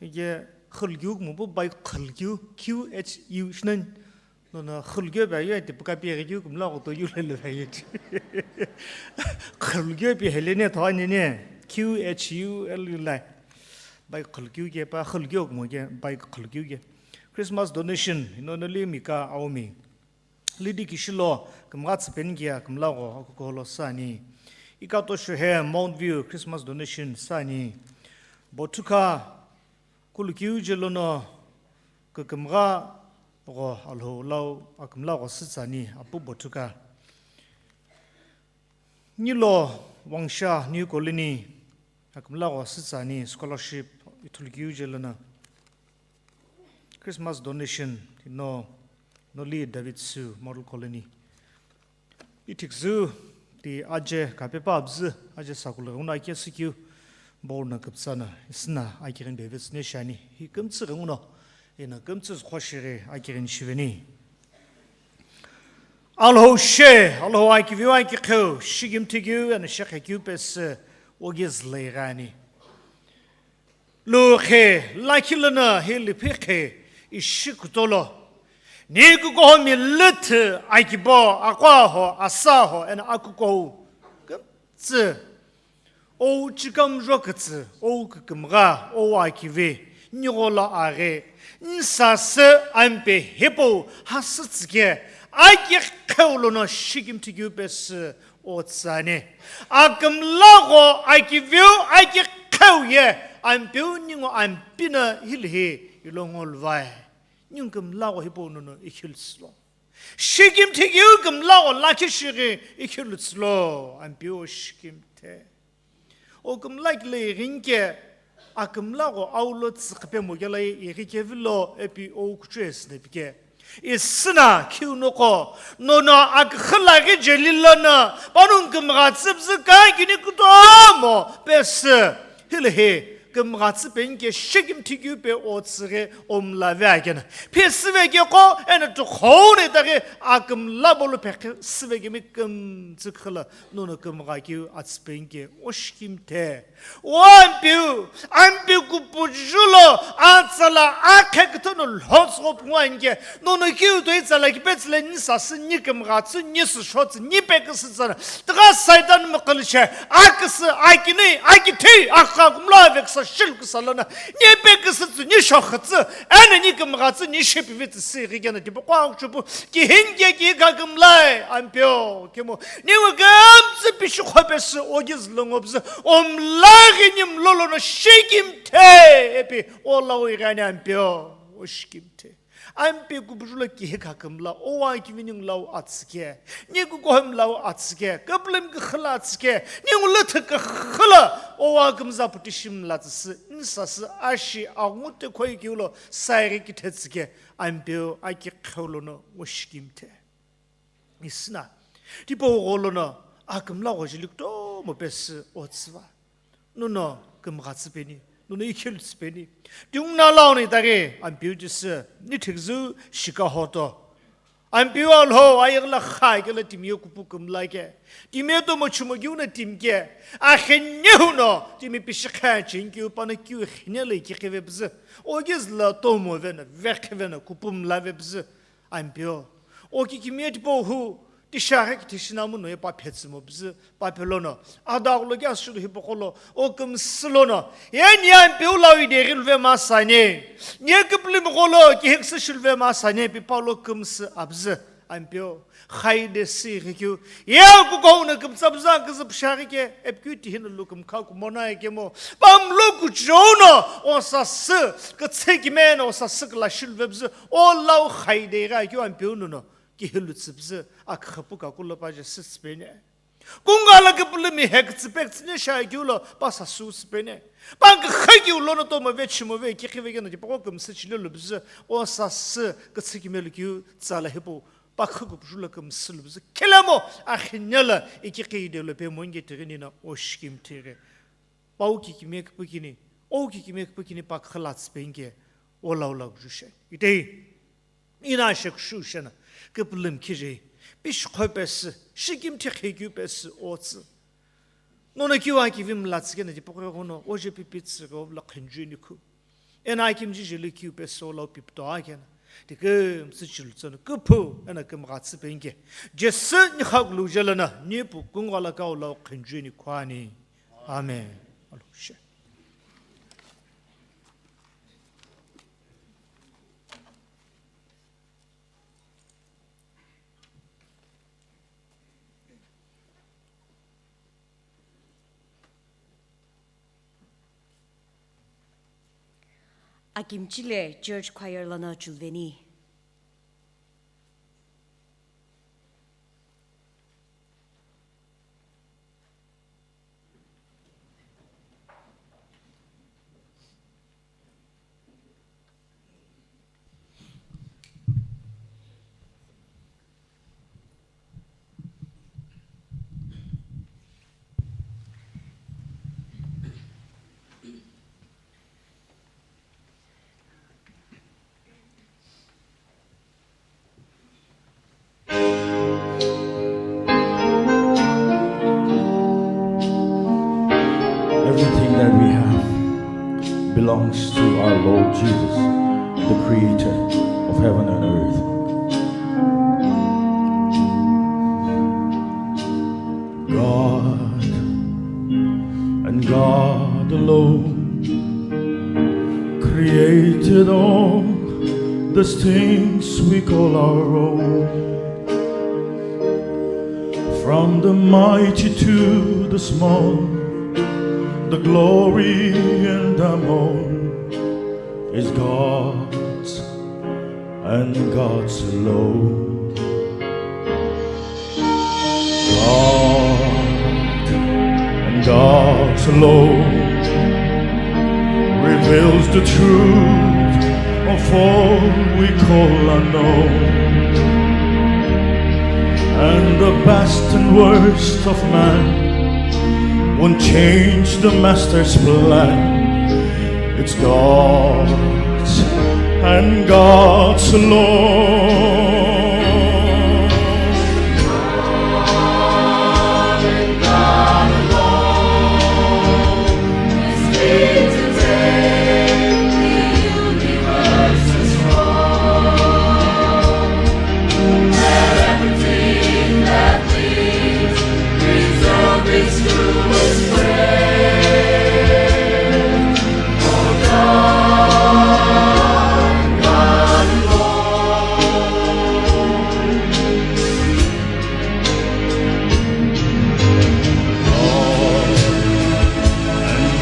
Ike khulukeu kumupu bike khulukeu, Q H U shinen. Nono khulukeu pa ye tipuka pighi keu kumla koto yu lele pa ye. Khulukeu pi helene tho ani ne, Q H U L U lai. Bike khulukeu ke pa khulukeu kumo ke, bike khulukeu ke. Christmas donation, ino noli mika aomi. Lidi kishilo, kümgha tsüpeni kia, kümla gho, akuko lo sani. Ikato shuhe, Mount View, Christmas donation, sani. Bothuka, kulukiu jelono, kükümgha gho, Alhou lau, akümla gho, sütsani, apu Bothuka. Nilo, Wangsha, New Colony, akümla gho, sütsani, scholarship, ithulukiu jelono. Christmas donation, no, noli David Su, Model Colony. Ithikzü, ti aje kapepa abzü, aje sakulu ghuno akesükeu, borna küpsana, isna akirin bevetsüne shani, hi kümtsü ghuno, ina kümtsü zkhoshire akirin shiveni. Alhou she, Alhou akiviu akikheu, shikimthikeu, ina shekhekiu pesü, ogizleirani. Lukhe, lakhi lono hi liphi khe ishi kutolo. Ni kukohomi lüthü akibo, akwaho, asaho, ena akukohu. Kümtsü. Ou chikamjo kütsü, ou kükümgha, ou akivi, nighola aghi, nsasü ampe hipau hasütsüke, aki kheu lono shikimthikeu pesü, Otsani. Akümla gho akiviu aki kheu ye, ampeu ningu ampi na hilhi ilongo luvai. Ningu kümla gho hipau nono ikhilutsülo. Shikimthikiu kümla gho lakhi shighi ikhilutsülo, ampeu shikimthe. O kümla kile ighinke, akümla gho aulo tsüqhipe mokela ye ighi kevilo epi o kuchesne pike. Isüna khiu noko, nono akükhü laghi jeli lono, panongu kümgha tsüpzü kha kini kutomo pesü, hilhi kümgha tsüpeni ke shikimthi keu pe otsüghi omlave akena. Phi süve ke qo, eno tukhou ni itaghi akümla bolo pekhe süve kemi kümtsü khüla nono kümgha keu atsüpeni ke oshikimthe. O Ampeu, Ampeu kupuju lo atsala akhe kütho no lhotsügho pungwa inike, nono keu toi tsala kipetsüle ni sasü, ni kümgha tsü, ni süsho tsü, ni peküsü tsü na. Tiqa Saitan mükülüche, aküsü, akinui, akithui, akha kumla veküsa, shilküsa lona, ni peküsü tsü, ni shokhu tsü, eno ni kümgha tsü, ni shipivi tsü si ghikena tipaqo aghüchupu, kihinke ki kakümlai, Ampeu, kemu, ni wekümtsü pishi khopesü, ogiz longobzü, omlaghi ni mlolo no shikimthe, epi, o lawi ghani Ampeu, oshikimthe. Ampeu kupuju lo kihi khakümla, owa kivining lau atsüke, ni kukohim lau atsüke, küpülüm küxü la atsüke, ni ngulüthü küxü la, owa kümza puti shimla tsüsü, ni sasü ashi angu te khoi kiu lo, saighi kithe tsüke, Ampeu aki kheu lono oshikimthe. Isina, tipau gholono akümla ghojili kutomo pesü otsüva. Nono kümgha tsüpeni, nono ikhelu tsüpeni. Tinguna launi itaghi Ampeu Jisü, ni thikzü shika hoto. Ampeu Alhou, ayeghi la kha kelo timi ye kupu kümla ke. Timi ye tomo chumo giu no timi ke. Akhenehu no, timi pishi kha chingiu pano kiu khine lo ikiqi vepüzü. Ogiz lo tomo veno, vekhi veno, kupu mla vepüzü. Ampeu, o kikimiye tipau hu, tishaghi kithi shinamu no ye pa phetsümo püzü, pa phelono, adaghulu kea sulu hipaqolo, o kümsü lono, ye ni Ampeu lau ideghi luve masani, ni ye küpülümi gholo, kihiküsü shiluve masani, pi Paulo kümsü apüzü, Ampeu, khaide si ghikeu, ye kukou no kümtsü apüzü aküzü pishaghi ke, epikeu tihino lu kümkha kumono ye kemo, pamlo kuchou no, o sasü, kütsü kime no, o sasü küla shiluve püzü, O lau khaide ighi akeu Ampeu nono kihilu tsüpüzü aküxüpu kakulo paje sütsüpeni. Kungala küpülümi hekütsü pekütsü ne shi akeu lo pa sasü süpeni. Pa küxü keu lono tomo ve chimo ve kiqi ve keno tipaqo kümsü chile lupüzü o sasü kütsü kime lukeu tsala hipau pa khü kupuju lo kümsü lupüzü. Khelemo akhine lo ikiqi ide lo pe monge tighi nino oshikimthi ghi. Pau kikimiye küpükini, o kikimiye küpükini pa khüla tsüpeni ke, o lau lau ju she. Itei, ina she kushu she na, küpülümi khije, pishikho pesü, shikimthi khekeu pesü otsü. Nono kiu akivi mla tsükena tipaqo ghono, oje pipi tsügho vla khünjuni khu. Eno akimji jeli kiu pesü o lau pipto akena. Tikümtsü chilu tsünu küphu, eno kümgha tsüpeni ke. Jisü ni khakulu jela na, ni pu kungala kau lau khünjuni khuani. Amen. Alo, she. Akimchile church choir lono chulveni. Everything that we have belongs to our Lord Jesus, the creator of heaven and earth. God and God alone created all these things we call our own. From the mighty to the small, the glory in them all is God's and God's alone. God and God's alone reveals the truth of all we call unknown. And the best and worst of man won't change the master's plan. God and God's Lord.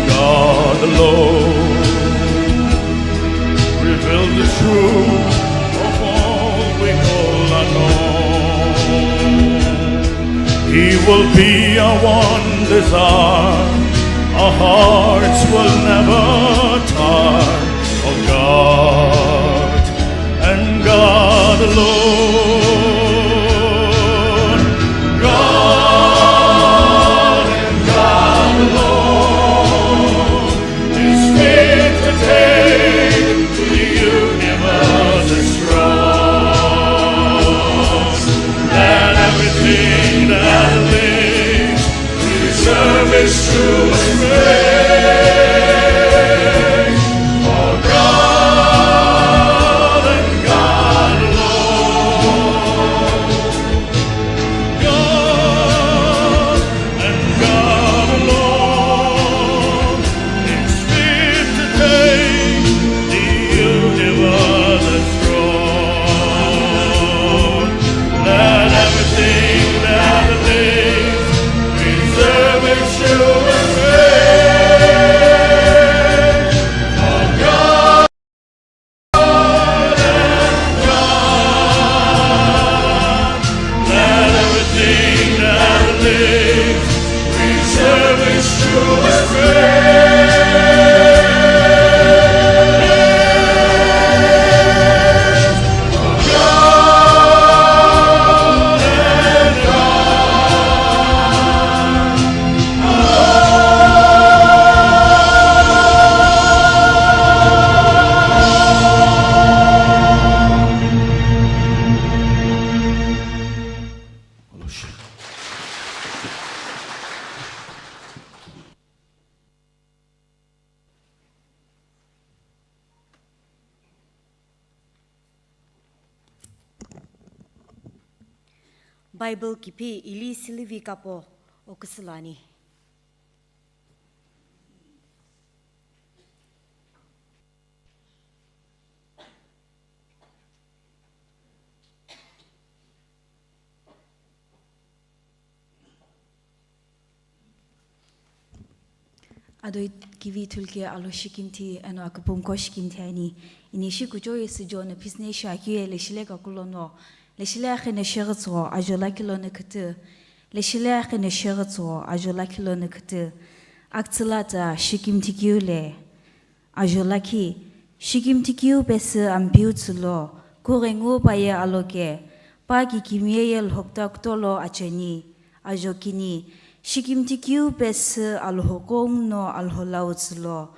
God alone revealed the truth of all we call unknown. He will be our one desire. Our hearts will never tire of God and God alone. God and God alone is fit to take the universe's throne. Let everything that lives reserve its truest praise. For God and God alone, God and God alone is fit to take the universe's throne. Let everything that lives reserve its truest praise. For God and God, let everything that lives reserve its truest praise. Bible kipi ili silivi kapo oküsülo ani. Ado kivi ithulu ke alo shikimthi eno aküpümi qo shikimthi ani. Inishi kuchou ye süjo no phisne shi akeu ye leshile kakulono, leshile akhe no sheghi tsügho ajo lakhi lono kütü, leshile akhe no sheghi tsügho ajo lakhi lono kütü, aktsüla ta shikimthi keu le. Ajo lakhi, shikimthi keu pesü Ampeu tsülo, kughengu paye aloke, pa kikimiye ye lhokta kutolo acheni. Ajo kini, shikimthi keu pesü Alhou kongno Alhou lau tsülo,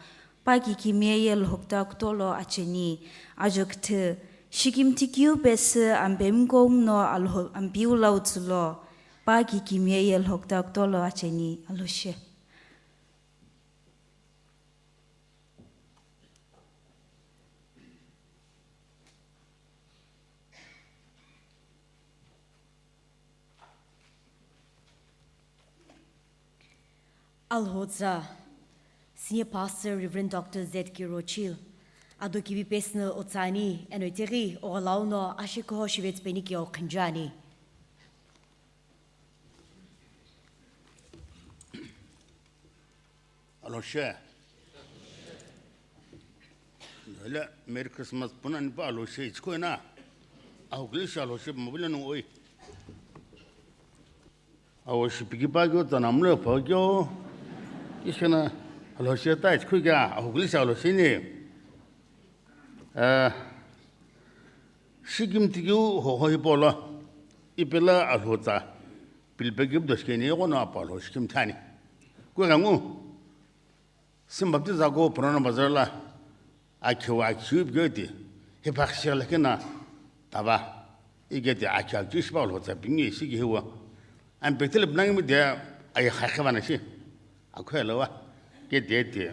pa kikimiye ye lhokta kutolo acheni. Ajo küthü, shikimthi keu pesü Ampemi kongno Alhou Ampeu lau tsülo, pa kikimiye ye lhokta kutolo acheni. Alhou she. Alhou tsa, Senior Pastor Reverend Doctor Z K Rochil, ado kivi pesü no otsani, eno itaghi ogholau no ashekühou shive tsüpeni ke okhinjuani. Alhou she. Hele, Merry Christmas, puna nipa Alhou she ichiko ina. Ahukuli she Alhou she mabule nung oi. Awo shi piki pa kyo, tana mule pa kyo. Kishina Alhou she ta ichiko kya, ahukuli she Alhou she ni. Eh, shikimthi keu hoho hipau lo, ipela Alhou tsa, pilipe keu doshikeni yeghono apa Alhou shikimthi ani. Kughengu, St. Baptist Ako Purana Bazar la, Akhiu akhiu pighi ti, hipaqhi shighi lakhi na tava, ike ti akhiu akhiu shipa lhotsa pingi shighi hiwa. Ampetele pinangimi de aye khakhe vana shi. Akhoe lawa, ke de ti.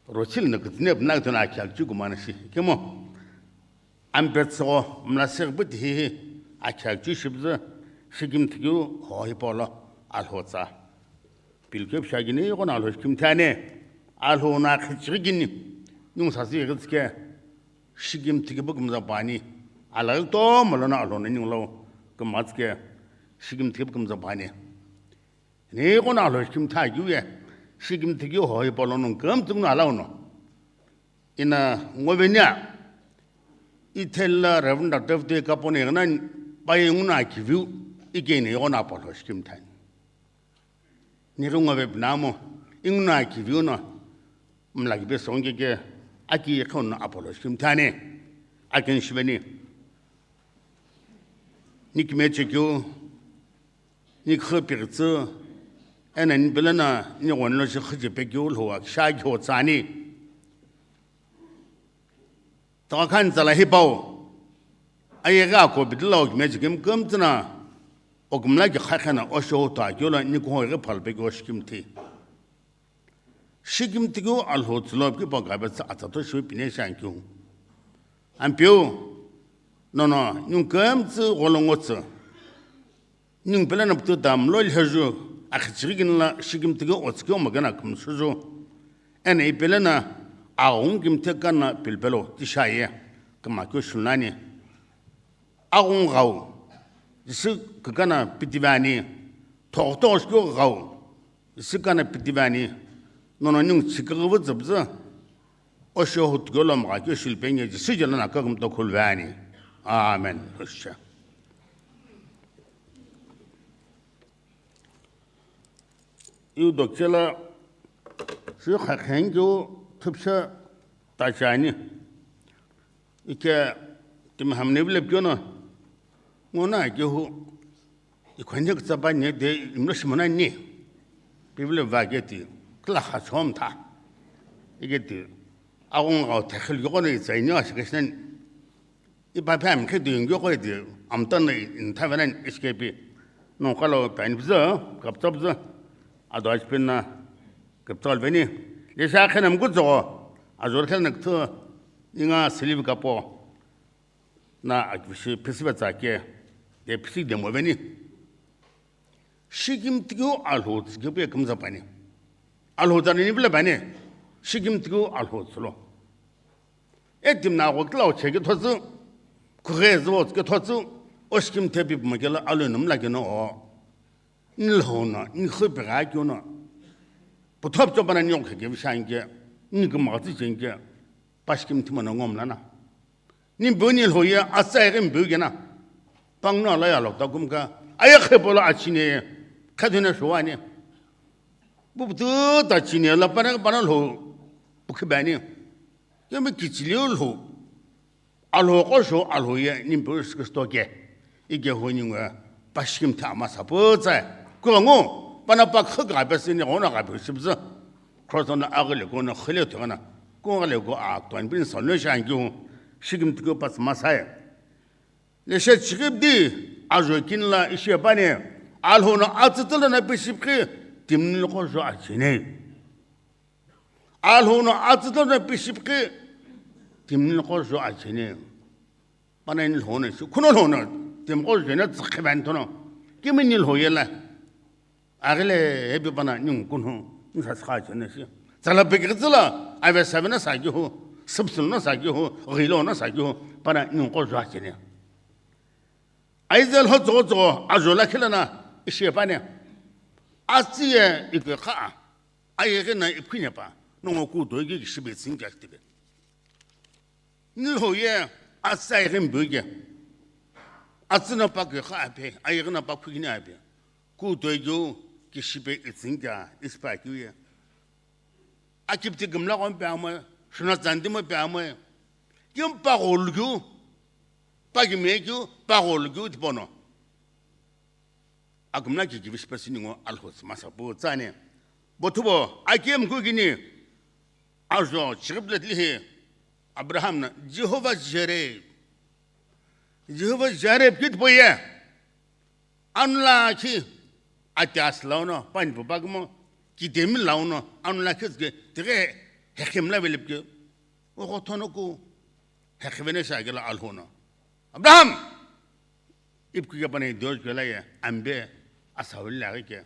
Rochil na kutine pinang tona akhiu akhiu kumana shi. Kemo? Ampetso mla seghi puti hihi akhiu akhiu shibzü, shikimthi keu ho hipau lo alhotsa. Pilkeu pishagini ighono alhou shikimthi ani, alhou no akhichighi kini, ningu sasü ighitsike, shikimthi kipu kümza pani, alaghi kutomo lono alhou no ningu lo kümtsike, shikimthi kipu kümza pani. Ani ighono alhou shikimthi akeu ye, shikimthi keu ho hipau lono kümtsü nguno alauno. Ina ngo venia, ithela Reverend Doctor David Kapone ighono paye nguno akiviu, ikeni ighono apalhou shikimthi ani. Nighi ngo ve pinamo, inguno akiviu no, mla kipe songkeke, aki ikhono apalhou shikimthi ani, akeni shiveni. Ni kime chekeu, ni khü pighitsü, ena ni pele na ni ghonlo shi khüche pekeu lhou akisha keu tsani. Tokha khani tsala hipau, ayeghi ako bidila okime chikim kümtsü na, okimla ki khakhena osho to akeu lo ni kuho ghi phalpe keu shikimthi. Shikimthi keu alhou tsülo kipo gabetsü atsa to shiu pine shankeu. Ampeu, nono, ningu kümtsü gholo ngotsü. Ningu pele na putu dam lo lheju, akhichighi kini la shikimthi keu otsikeu magana kümsüju. Ena ipele na aghungu kimthe kana pilpelo tishaye, kima keu shunani. Aghungu ghau, jisü kükana pitivi ani, thoghothogho shikeu ghau, jisü kana pitivi ani, nono ningu chikighi vüzübzü, osho hutukeu lo mgha keu shilpenge jisü jela na kakümto khuluvani. Amen. Hosha. Iu dokchela, shi khakhenkeu thupsha tachani. Ike timi hamni vile pyono, ngona kehu, ikhwende ktsapa nye de imlo shimona nye. Pivile va ke ti, kla kha chom tha. Ike ti, agung gau thakhil yoko no itsa inyo ashikashnen. Ipa phe amikhe di yungyo ko di amtan na inthavena escape. No kalo pa ni bza, kapta bza. Ado ajpin na kapta veni. Lesha khenam gutso. Ajor khen nak thu inga sleeve kapo. Na akbishi pisiva tsake. De pisi demo veni. Shikimthi keu alhou tsü kepu ye kümza pani. Alhou tsü ani ni vile pani. Shikimthi keu alhou tsülo. E timna agho klau cheke thotsü. Khughe züvo tsüke thotsü. O shikimthi pipu makela alhou no mla keno o. Ni lhou no, ni khü pigha keu no. Puthop chopana ni okhe ke vishanke. Ni kümgha tsü chenke. Pa shikimthi mono ngom lana. Ni mbu ni lhou ye atsa ighi mbu kena. Pangno ala ya lokta kumka. Aya khepolo achine ye. Khathune shuwani. Bubutu ta chine la pana pana lhou. Bukhi bani. Kemi kichiliu lhou. Alhou qo sho alhou ye ni mbu Kristo ke. Ike hu ni ngwe. Pa shikimthi ama sapu tsa. Kulangu. Pana pa khaka besi ni gona ka besi bza. Cross na agile ko na khile thona. Ko gale ko a ton bin salvation keu. Shikimthi keu pa tsü masaye. Leshe chikip di ajo kinla ishe bane. Alhou no atsütülo na pishipki timni loko jo achine. Alhou no atsütülo na pishipki timni loko jo achine. Pana ni lhou no shi, khuno lhou no, tim ko jo na tsakhe ban tono. Kimi ni lhou yela. Aghile hepi pana ningu kunhu, nsa skha chene shi. Tsala pekitsila, ave savena sa kihu, subsul na sa kihu, ghilo na sa kihu, pana ningu ko jwa chene. Aizel ho zo zo, ajola khilana, ishe pane. Atsiye ikwe kha, ayege na ikhwine pa, nongo ku doigi shibe tsinga tibe. Nilhou ye, atsü ayeghi mbuge. Atsü na pa kekha ape, ayeghi na pa khukini ape. Ku toikeu kishipe itsünkea ispa keu ye. Akipti gimla ghon pe amoe, shuna tsandi mo pe amoe. Kim pa gholu keu, pa gime keu, pa gholu keu tipono. Akumla ki kivishi pesini ngo alhos masa pu tsane. Bothubo, akem ku kini. Ajo, chigiblet lihi. Abraham na Jehovah Jireh. Jehovah Jireh pi tipau ye. Anu lakhi ati asü launo, pani pu pakimo, kidemi launo, anu lakhi zge, tighe hekhe mla vele pike. Oko thono ku hekhe vene sa gela Alhou no. Abraham! Ipki ke pani Dios gela ye, ambe asawili laghi ke.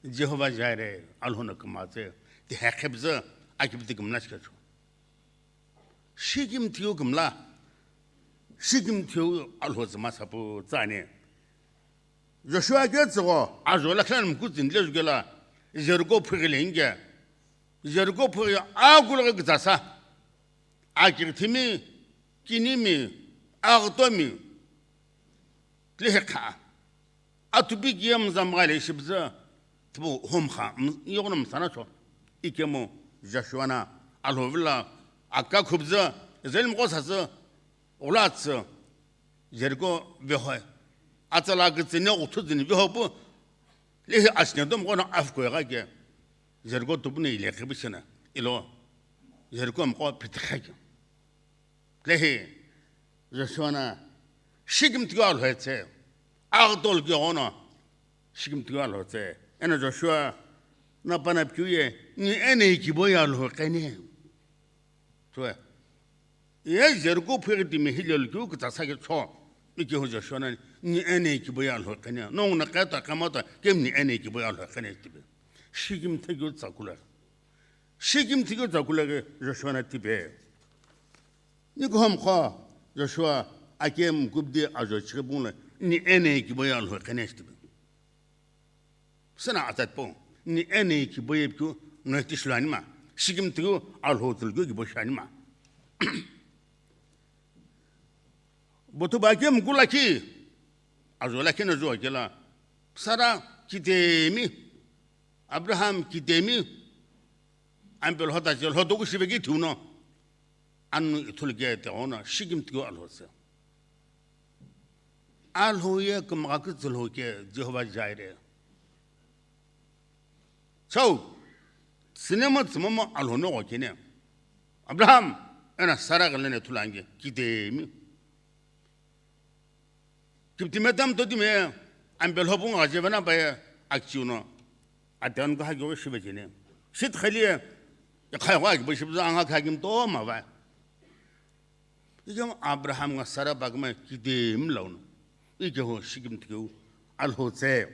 Jehovah Jireh, Alhou no kümtse, ti hekhe bzü, akibdi kümla shikecho. Shikimthiu kümla, shikimthiu Alhou züma sapu tsani. Joshua ke tsügho, ajo lakhi mkutsin le jukela, Jericho phughi le inge. Jericho phughi aguloghi kitsasa. Akirithimi, kinimi, aghütomi, lehekha. Atupi kiye mzamgha le shibzü, tipu homkha, m-, yogono msana cho. Ikemu Joshua na, Alhou vilo, aka khubzü, Israel mqo sasü, ulatsü, Jericho vehoe. Atsala kitsüne uthu zini vehopu, lehi asine dom kono afkoe gha ke. Jericho tupune ile khibishina, ilo, Jericho mqo pitikha ke. Lehi, Joshua na, shikimthiu Alhou tse, agdol ke ono, shikimthiu Alhou tse. Eno Joshua, na pana piu ye, ni ene kibo ye Alhou qene. Tue. Ye Jericho phughi timi hilel kiu kitsasa ke cho. Ikehu Joshua na, ni ene kibo ye Alhou qene. Nong na kata kamata, kem ni ene kibo ye Alhou qene tibe. Shikimthiu tsakula. Shikimthiu tsakula ke Joshua na tibe. Ni kohom kho, Joshua, akem kubdi ajo chikhe bungla, ni ene kibo ye Alhou qene shtibe. Sena atat po, ni ene kibo ye pku, no tishlo anima, shikimthiu Alhou tulgu kibo shanima. Botu ba akem kulaki, ajo lakhi na jo akela, Sara kidemi, Abraham kidemi, ampel hota je lhoto ku shiveki thuno. Anu ithulu ke te ono, shikimthiu Alhou tse. Alhou ye kümgha kütsü Alhou ke Jehovah Jireh. Chau, sinema tsümamo Alhou no kene. Abraham, ena Sara gele ne thulange, kidemi. Kiptime tam totime, ampel hopung aje vena baye, akchiu no. Atan ko hagyo shivejene. Sit khaliye, ya khaya wa ki bishibza anga khagim to ma va. Ikemu Abraham nga Sara bagma kidemi launo. Ikehu shikimthiu Alhou tse.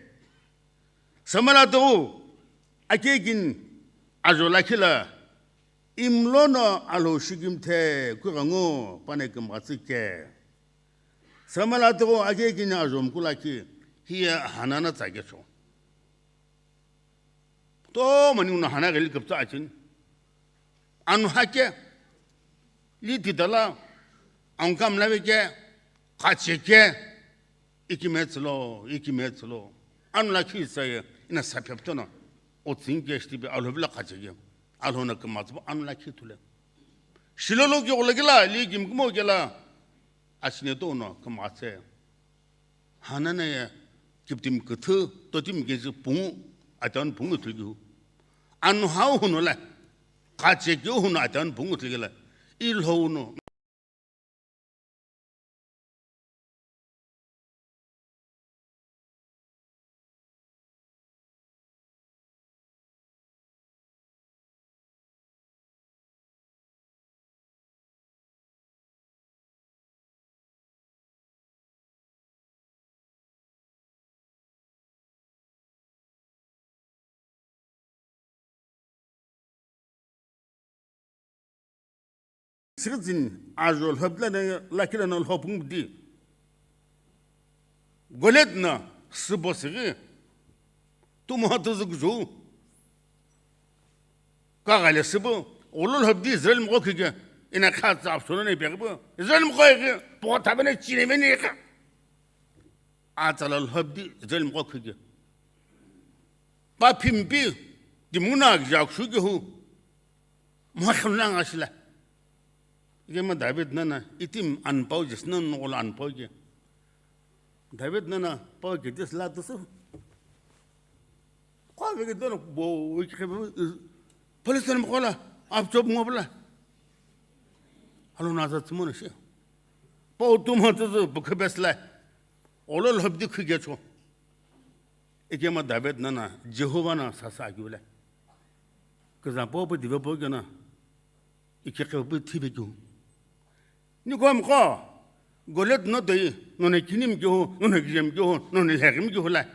Samala to, akekin ajo lakhi la, imlono Alhou shikimthe kughengu pane kümgha tsike. Samala to, akekin ajo mkulaki, hiye Hanana tsage cho. Tomani uno Hana ghili küpütsa achin. Anu hake, li titala, angkam laveke, kacheke, ikime tsülo, ikime tsülo. Anu lakhi isaye, ina sapheptono, otsinke shtipe Alhou vilo kacheke. Alhou na kümatsübo anu lakhi thule. Shilolo ki ulagila, li kimkimo kela, asine to uno kümatse. Hanana ye kiptim küthü, totim kezi pungu, atan pungu thulkihu. Anu hau huno la, kache keu huno atan pungu thulkila. Ilho uno. Sighitsini ajo lhobila na lakila na lhopung di. Goliath na sibo sighi. Tumo hatu zuk ju. Ka gale sibo. Ulu lhobdi Israel mqo khike. Ina kha tsa apsono ne pegbo. Israel mqo khike. Po tabene chine mene ka. Atsala lhobdi Israel mqo khike. Pa phimpi timuna akija akshu ke hu. Mhakhlu na ngashila. Ike ma David nana itim anpau jisna nungula anpau ke. David nana pau ke dis la tusu. Kwa veke dono bo wiki khebe. Palestine mkola apchop ngobla. Alono aza tsümo no shi. Pau tumo tsüzü pükhu pesilai. Olo lhobdi khuge cho. Ikema David nana Jehovah na sasa akiule. Kizan pau pu dive pau kena. Ikekhe pu thive kyu. Nikomi qo. Goliath no dei, nona kinim kyu, nona kijem kyu, nona lhegim kyu lai.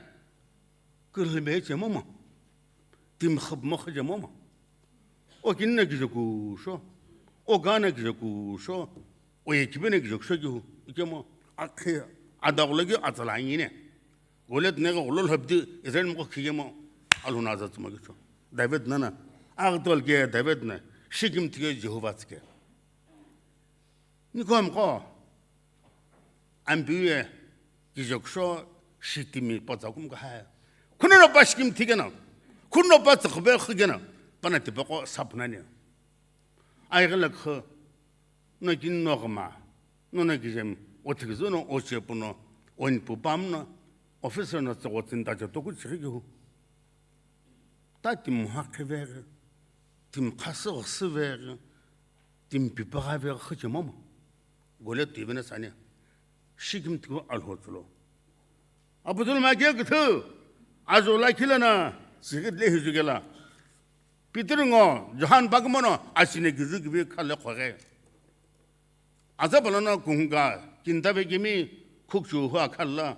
Kürhüme che momo. Tim khap mo khaje momo. O kinna kije kusho. O gana kije kusho. O ye kibene kije kusho kyu. Ikemo akhe adagula ki atsala yine. Goliath nega golo lhobdi Israel mo khigemo. Alhuna aza tsuma kyu. David nana. Agdol ke David na. Shikim tike Jehovah tike. Nikomi qo, ambiye, kijoksho, shitimi patsa kum kahai. Khuno no pa shikim thikena, khuno pa tsakbe khigena, pana tipaqo sapnani. Aigala kho, no kin no gma, no no kijem, o thikzo no, o chepuno, o nipu pamno, officer no tsakotsin ta jato ku chikhihu. Ta tim hakhe veghi, tim khasü ghsü veghi, tim pipagha veghi khüche momo. Goliath tivena sani, shikim tiku alho tsulo. Aputul ma ke kuthu, azo la khilana, sigit le hizugela. Peter ngo, Johan bagmono, asine gizu gibi khale khoghe. Aza balana kunga, kinta vekimi, khukchu hua khalla.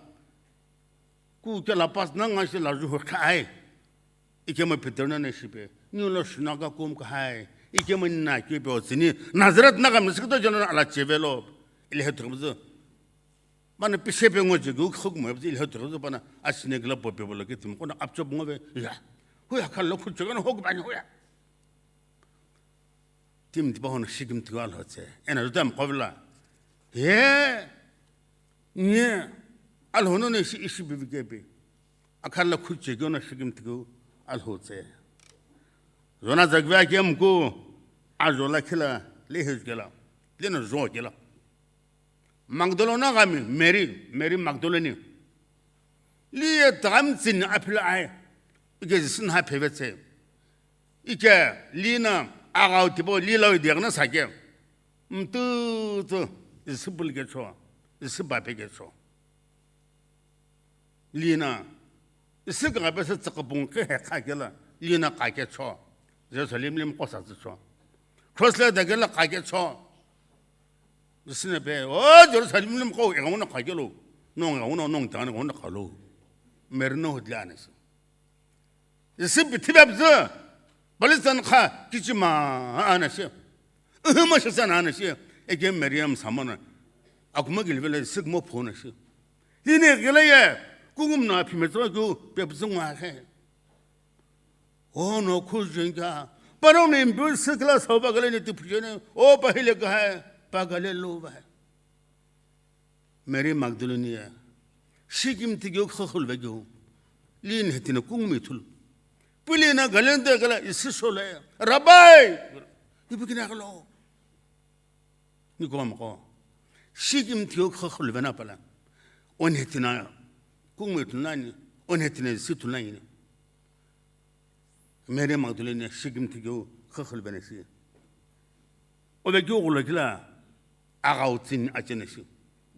Ku kela pas na nga shi la ju khai. Ikema Peter na ne shipe. Ni lo shina ka kum ka hai. Ikema na ke pe otsini. Nazareth na ka misik to jana ala chevelo. Ile he thumzu. Mana pise pe ngo je gu khuk mo ile he thumzu bana asine gla po pe bolo ke tim kona apchop ngo be. Ya. Hu ya khallo khu chegana hok bani hu ya. Tim tipa hono shikim tiwa lo tse. Ena rutam qovla. He. Nye. Alhono ne shi ishi bivikepi. Akhala khuche gyo na shikim tiku alho tse. Zona zagvya kem ku. Azola khila. Lehej gela. Lena zo gela. Magdalena gami. Mary. Mary Magdalene. Liye dam tsin apila ai. Ike zisin ha pheve tse. Ike lina agau tipo lila ui diagna sake. Mtu tu isi bulge cho, isi bape ge cho. Lina isi gabe se tsakapung ke he kha kela, lina ka ke cho. Jerusalem lim kosa cho. Cross le dagela ka ke cho. Isi ne pe, o Jerusalem lim ko e gauna ka ke lo. Nong gauna nong tang gauna ka lo. Merno hudla ne. Isi pithibe abzü, Palestine kha kichima ana shi. Ihima shi sana ana shi. Ege Miriam samana. Akuma gilvele sik mo phona shi. Lini gila ye, kungum na phime tso kyu, pe bzü ngwa khe. O no khujin kya. Paro ne mbu sikla soba gale ne tu phujene. O pahile ga hai, pa gale lo ba hai. Mary Magdalene ye, shikim tigyo khakhul vegyo, lin hetina kungmi thul. Pulina galende gala isi shole, Rabbi! Ibu kina galo. Niko mako. Shikim tigyo khakhul vena pala. On hetina kungmi thul nani, on hetina isi thul nani. Mary Magdalene shikim tigyo khakhul vena si. Obe kyo gula kila. Agau tsin achene shi.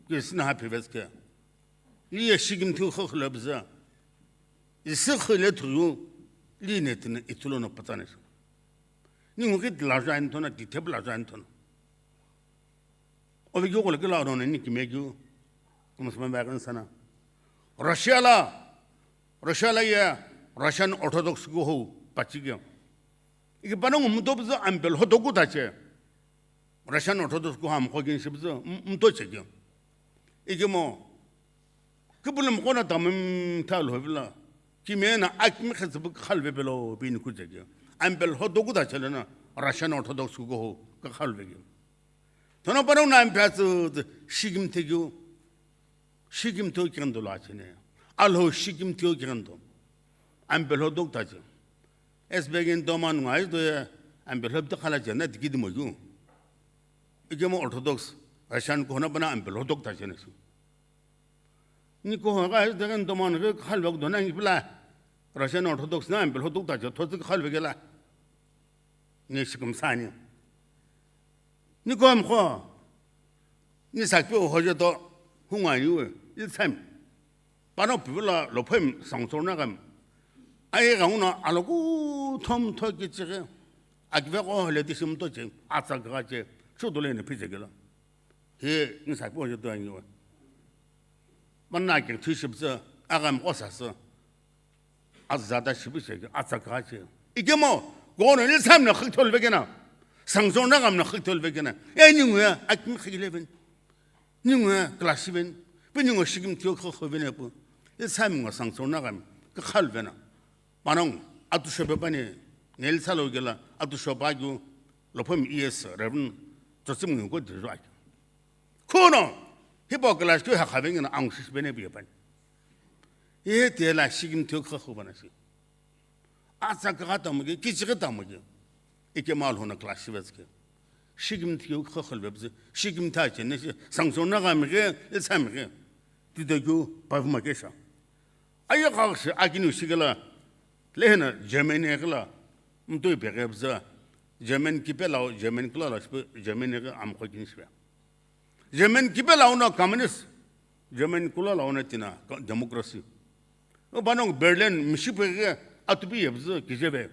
Ke sina ha pheves ke. Li ye shikim thu kho khlo bza. Isi khile thu li ne tine itulo no patane shi. Ni ngu kit la jan thona, di thep la jan thona. Obi gyo kole kila no ni kime gyo. Kuma sama ba kan sana. Russia la, Russia la ye, Russian Orthodox go ho pachi gyo. Iki panongu mudo bza ambel ho dogu tache. Russian Orthodox ko ham khogin shibzu mto chekyo. Ikemo kibulum kona tamim thal hovila. Kimena akmi khazbu khalve belo bin ku chekyo. Ambel ho dogu da chelena Russian Orthodox ko ho ka khalve kyo. Tono parong na ampatsu shikim thekyo. Shikim thekyo kendo la chene. Alho shikim thekyo kendo. Ambel ho dog tache. Esbegin doman ngai do ya ambel ho bta khala chena dikidi mo ju. Ikemo Orthodox Russian ko na bana ambel ho dog tache na su. Ni ko ga esbegin doman ke khalwa do na ngi pla. Russian Orthodox na ambel ho dog tache thotsi khalwa gela. Ni shikim sani. Nikomqo, ni sakipeu hojeto, hungu aniu, ilsami. Pano pivilo lophemi sangsornagami. Aye ganguna aloku thom thoki chighi. Akiveqo hole tishim toche, atsa gache, chudole ne phijegelo. Hi, ni sakipeu hojeto aniu. Manna ke thushipse, agami qosase. Azada shibi shege, atsa gache. Ikemo, gono ilsami na khikthol vekena. Sangsornagami na khikthol vekena. E ningu ya, akimi khile ven. Ningu ya, class ven. Pi ningu shikimthi yo khokho vene pu. Ilsami ngo sangsornagami, kakhalu vena. Panong, atu shope pani, nel salo gela, atu shopa gyu, lophemi E S, Reverend, Joseph ngu ko dirjo aki. Khuno, hipau class keu hakhavengena angu shishi vene pi pani. Ye tela shikimthi yo khokho vana shi. Atsa kagha tamuke, kichighi tamuke. Ikemo Alhou no class shivetsike. Shikimthi yo khokho vepse, shikimthi achene shi, sangsornagami ghe, ilsami ghe. Tito keu, pavuma kesha. Aye kagha shi, akiniu shikela, lehena Germany ghila, mtoi peghe pze, German kipe lau, German kula lau shipe, Germany ghe amqo kini shipe. German kipe lau no communist, German kula lau no tina, co-, democracy. O panong Berlin, mishipe ghe, atupi yepze, kijeve.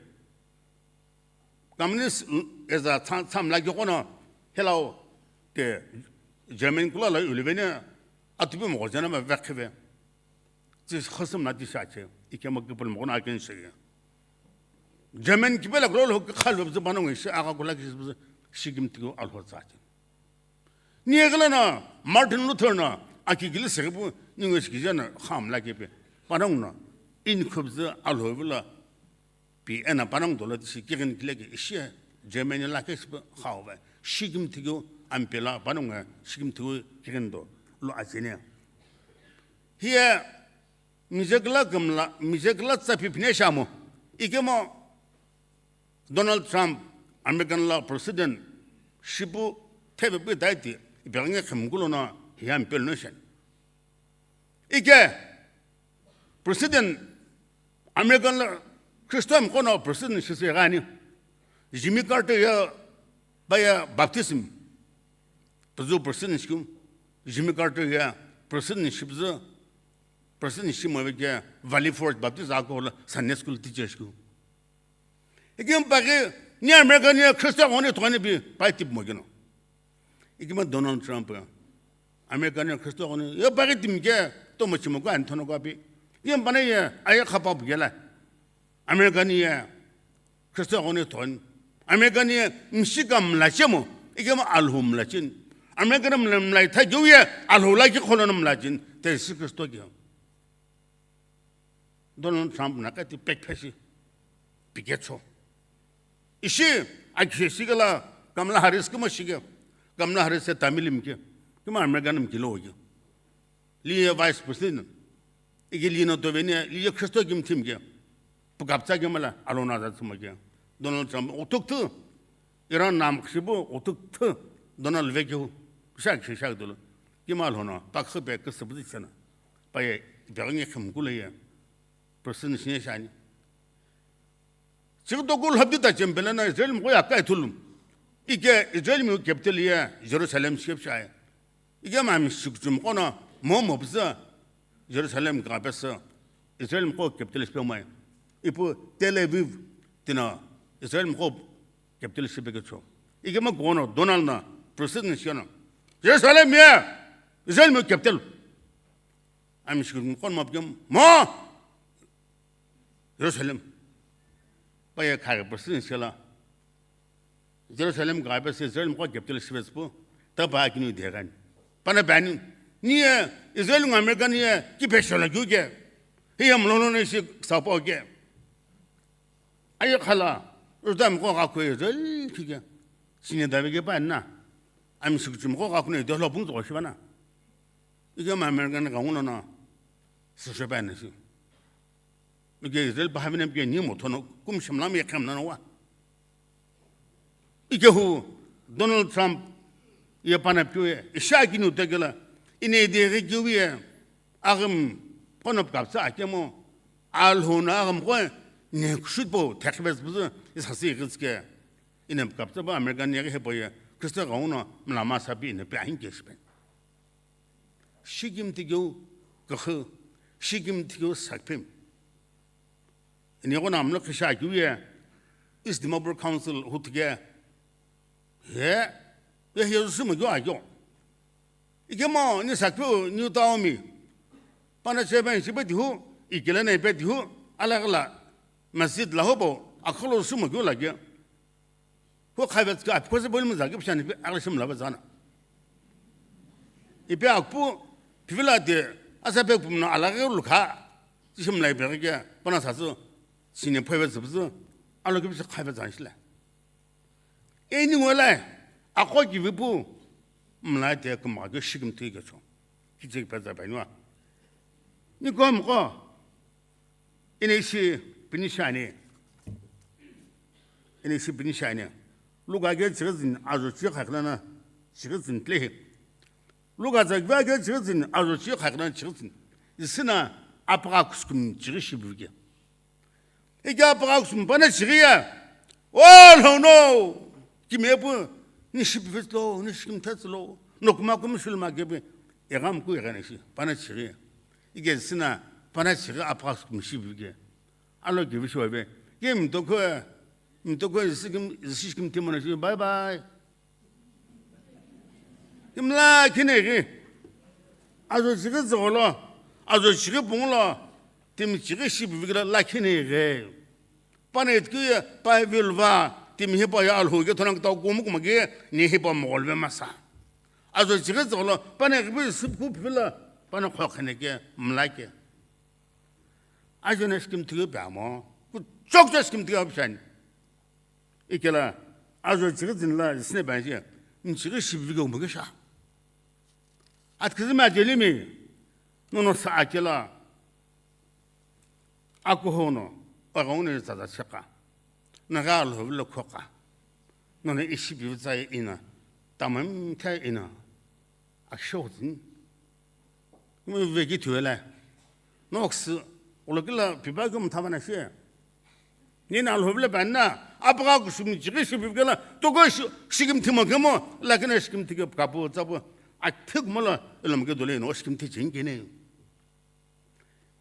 Communist, eza tsa-, tsamla ki kono, helau, te, German kula lau uluvene, atupi mo jana ma vekhive. Tsi khosum na ti shache, ikemo kipul mo kono aken shege. German kipe la kula lo khalu bze panong shi aga kula ki bze shikimthi yo Alhou tsache. Ni egla na Martin Luther na aki gili sebu ningu shikijana kham la kepe. Panong na in khubze Alhou vula pi ena panong dola tishi kirin kile ke ishi Germany la ke shipe khau ve. Shikimthi yo ampela panong shikimthi yo kirin do lo achene. Hiye mijekla kamla, mijekla tsa pipine shamo. Ikemo Donald Trump, American la president, shipu thebe pu daiti, ipegange khimkulo no hiya mpel no shen. Ike, president, American la Christian kono president shise gani. Jimmy Carter ya, baya baptism. Pazu president shikum, Jimmy Carter ya president shipzu, president shimavike Valley Forge Baptist ako la Sunday school teacher shikum. Ikim pagi, ni America ni Christian goni togani bi pai tip mogino. Ikima Donald Trump ya. America ni Christian goni, ya pagi timke, to mochimo ko antono ko api. Ikim pana ya, aya khapa bugela. America ni ya Christian goni togani. America ni ya mshika mlachemo, ikima Alhou mlachin. America ni mla, mla itha gyo ya, Alhou la ki khono mlachin. Te si Christo ki. Donald Trump na kati pekpesi piketso. Ishi, akishe shigala Kamala Harris kima shige. Kamala Harris se Tamil imke. Kima American imke lo ge. Liye vice president. Igi lino to veni, liye Christo kim team ke. Pukapsa ke mala, alona za tsuma ke. Donald Trump, utuk tu. Iran nam kshibu, utuk tu. Donald vekeu. Shak, shak dolo. Kima lono, pak khe pe kse bu tsena. Paye, ipegange khimkulo ye. President shine shani. Chighi tokul habdi ta chempele na Israel mqo ya kai thulum. Ike Israel mi capital ye Jerusalem shep shai. Ike ma mi shukchum kono mo mo bza Jerusalem ga pesa Israel mqo capital shep mai. Ipu Tel Aviv tina Israel mqo capital shep ke cho. Ike ma kono Donald na president shana. Jerusalem ye Israel mi capital. Ami shukchum kono mo bkem mo Jerusalem. Paye khare president shela. Jerusalem ga pe se Israel mqo capital shivespu. Ta pa kinu degan. Pana bani. Ni ye Israel ngo America ni ye ki pe shola gyu ke. Hi yam lono ne shi sapo ke. Aye khala. Urdam ko ga ko Israel ki ke. Sine dawe ke pa na. Ami shukchum ko ga ko ne de lo bung zo shibana. Ike ma America ni ga ngono na. Sisho pa na shi. Ike Israel pa havine ke ni mo thono kum shimlam ye kham na wa. Ike hu Donald Trump ye pana piu ye isha kinu tegela ine de ge kiu ye agam kono kapsa akemo alhona agam ko ne kushut po thakbes bu isa si gitske ine kapsa ba American ye he po ye Kristo ghenguno mlama sapi ino pi ahinike shipeni. Shikimthi keu küxü, shikimthi keu sakipemi. Eni ighono amlo khisha keu ye, East Dimapur Council huthuke, he, ye, ye, sumokeu akeu. Ikemu ni sakipeu New Town mi, pana chairman shipe tihu, ikele na ipe tihu, alagala masjid la hobo, akholo sumokeu lake. Hu khaivetsü ke aphi khose boli mzake pishani pe agla shimla ba zana. Ipe akpu, pivila de, asa pe pumna alaghe lukha, shimla ipe ke, pana sasu, sine phoi vetsü bzu, alo ke pisa khaivetsü anshila. Eni ngolai, akho ki vipu, mla de kumake shikimthi ke cho. Kiche pe za pa niwa. Ni kom ko, Eni ishi pini shani. Eni ishi pini shani. Luka ke chighi zin ajo chi khakhlana chighi zin tlehi. Luka za gva ke chighi zin ajo chi khakhlana chighi zin. Isina apaka kuskum chighi shibivike. Ike apaka kuskum pana chighi ya. Oh, no, no. Kimepu, ni shibivitslo, ni shikimthetslo. No kuma kum shulma kepe. Egam ku egana shi. Pana chighi ya. Ike sina pana chighi apaka kuskum shibivike. Alo kivi shuave. Ke mtoko, mtoko isikim, isikim timona shi, bye bye. Kimla kineghi. Ajo chighi zogolo. Ajo chighi punglo. Timi chighi shibivike la kineghi. Pana itki pa vilva. Timi hipa ya alhu ke thonang tau kumu kumage. Ni hipa mogolve masa. Ajo chighi zogolo. Pana kivi sipku pila. Pana khokheneke. Mlake. Ajo na scheme tighi pe amo, kuchok cho scheme tighi pe shani. Ikela, ajo chighi zin la, zisne pa je, nchighi shibivike umbe sha. Atkizime ajelimi, nono sa akela, akuhono, agaune zaza cheka. Naga lo vilo khoka. Nono ishi bivitsa ina, tamam kha ina. Aksho zin. Veki thuela. Nox, ulokila pipa ke mthava na she. Nina alhobile banna, apaka kusum chighi shibivike la, toko shi-, shikim thimo kemo, lakina shikim thike kapu, tsapu, athik mola, elom ke dole no shikim thi chingkene.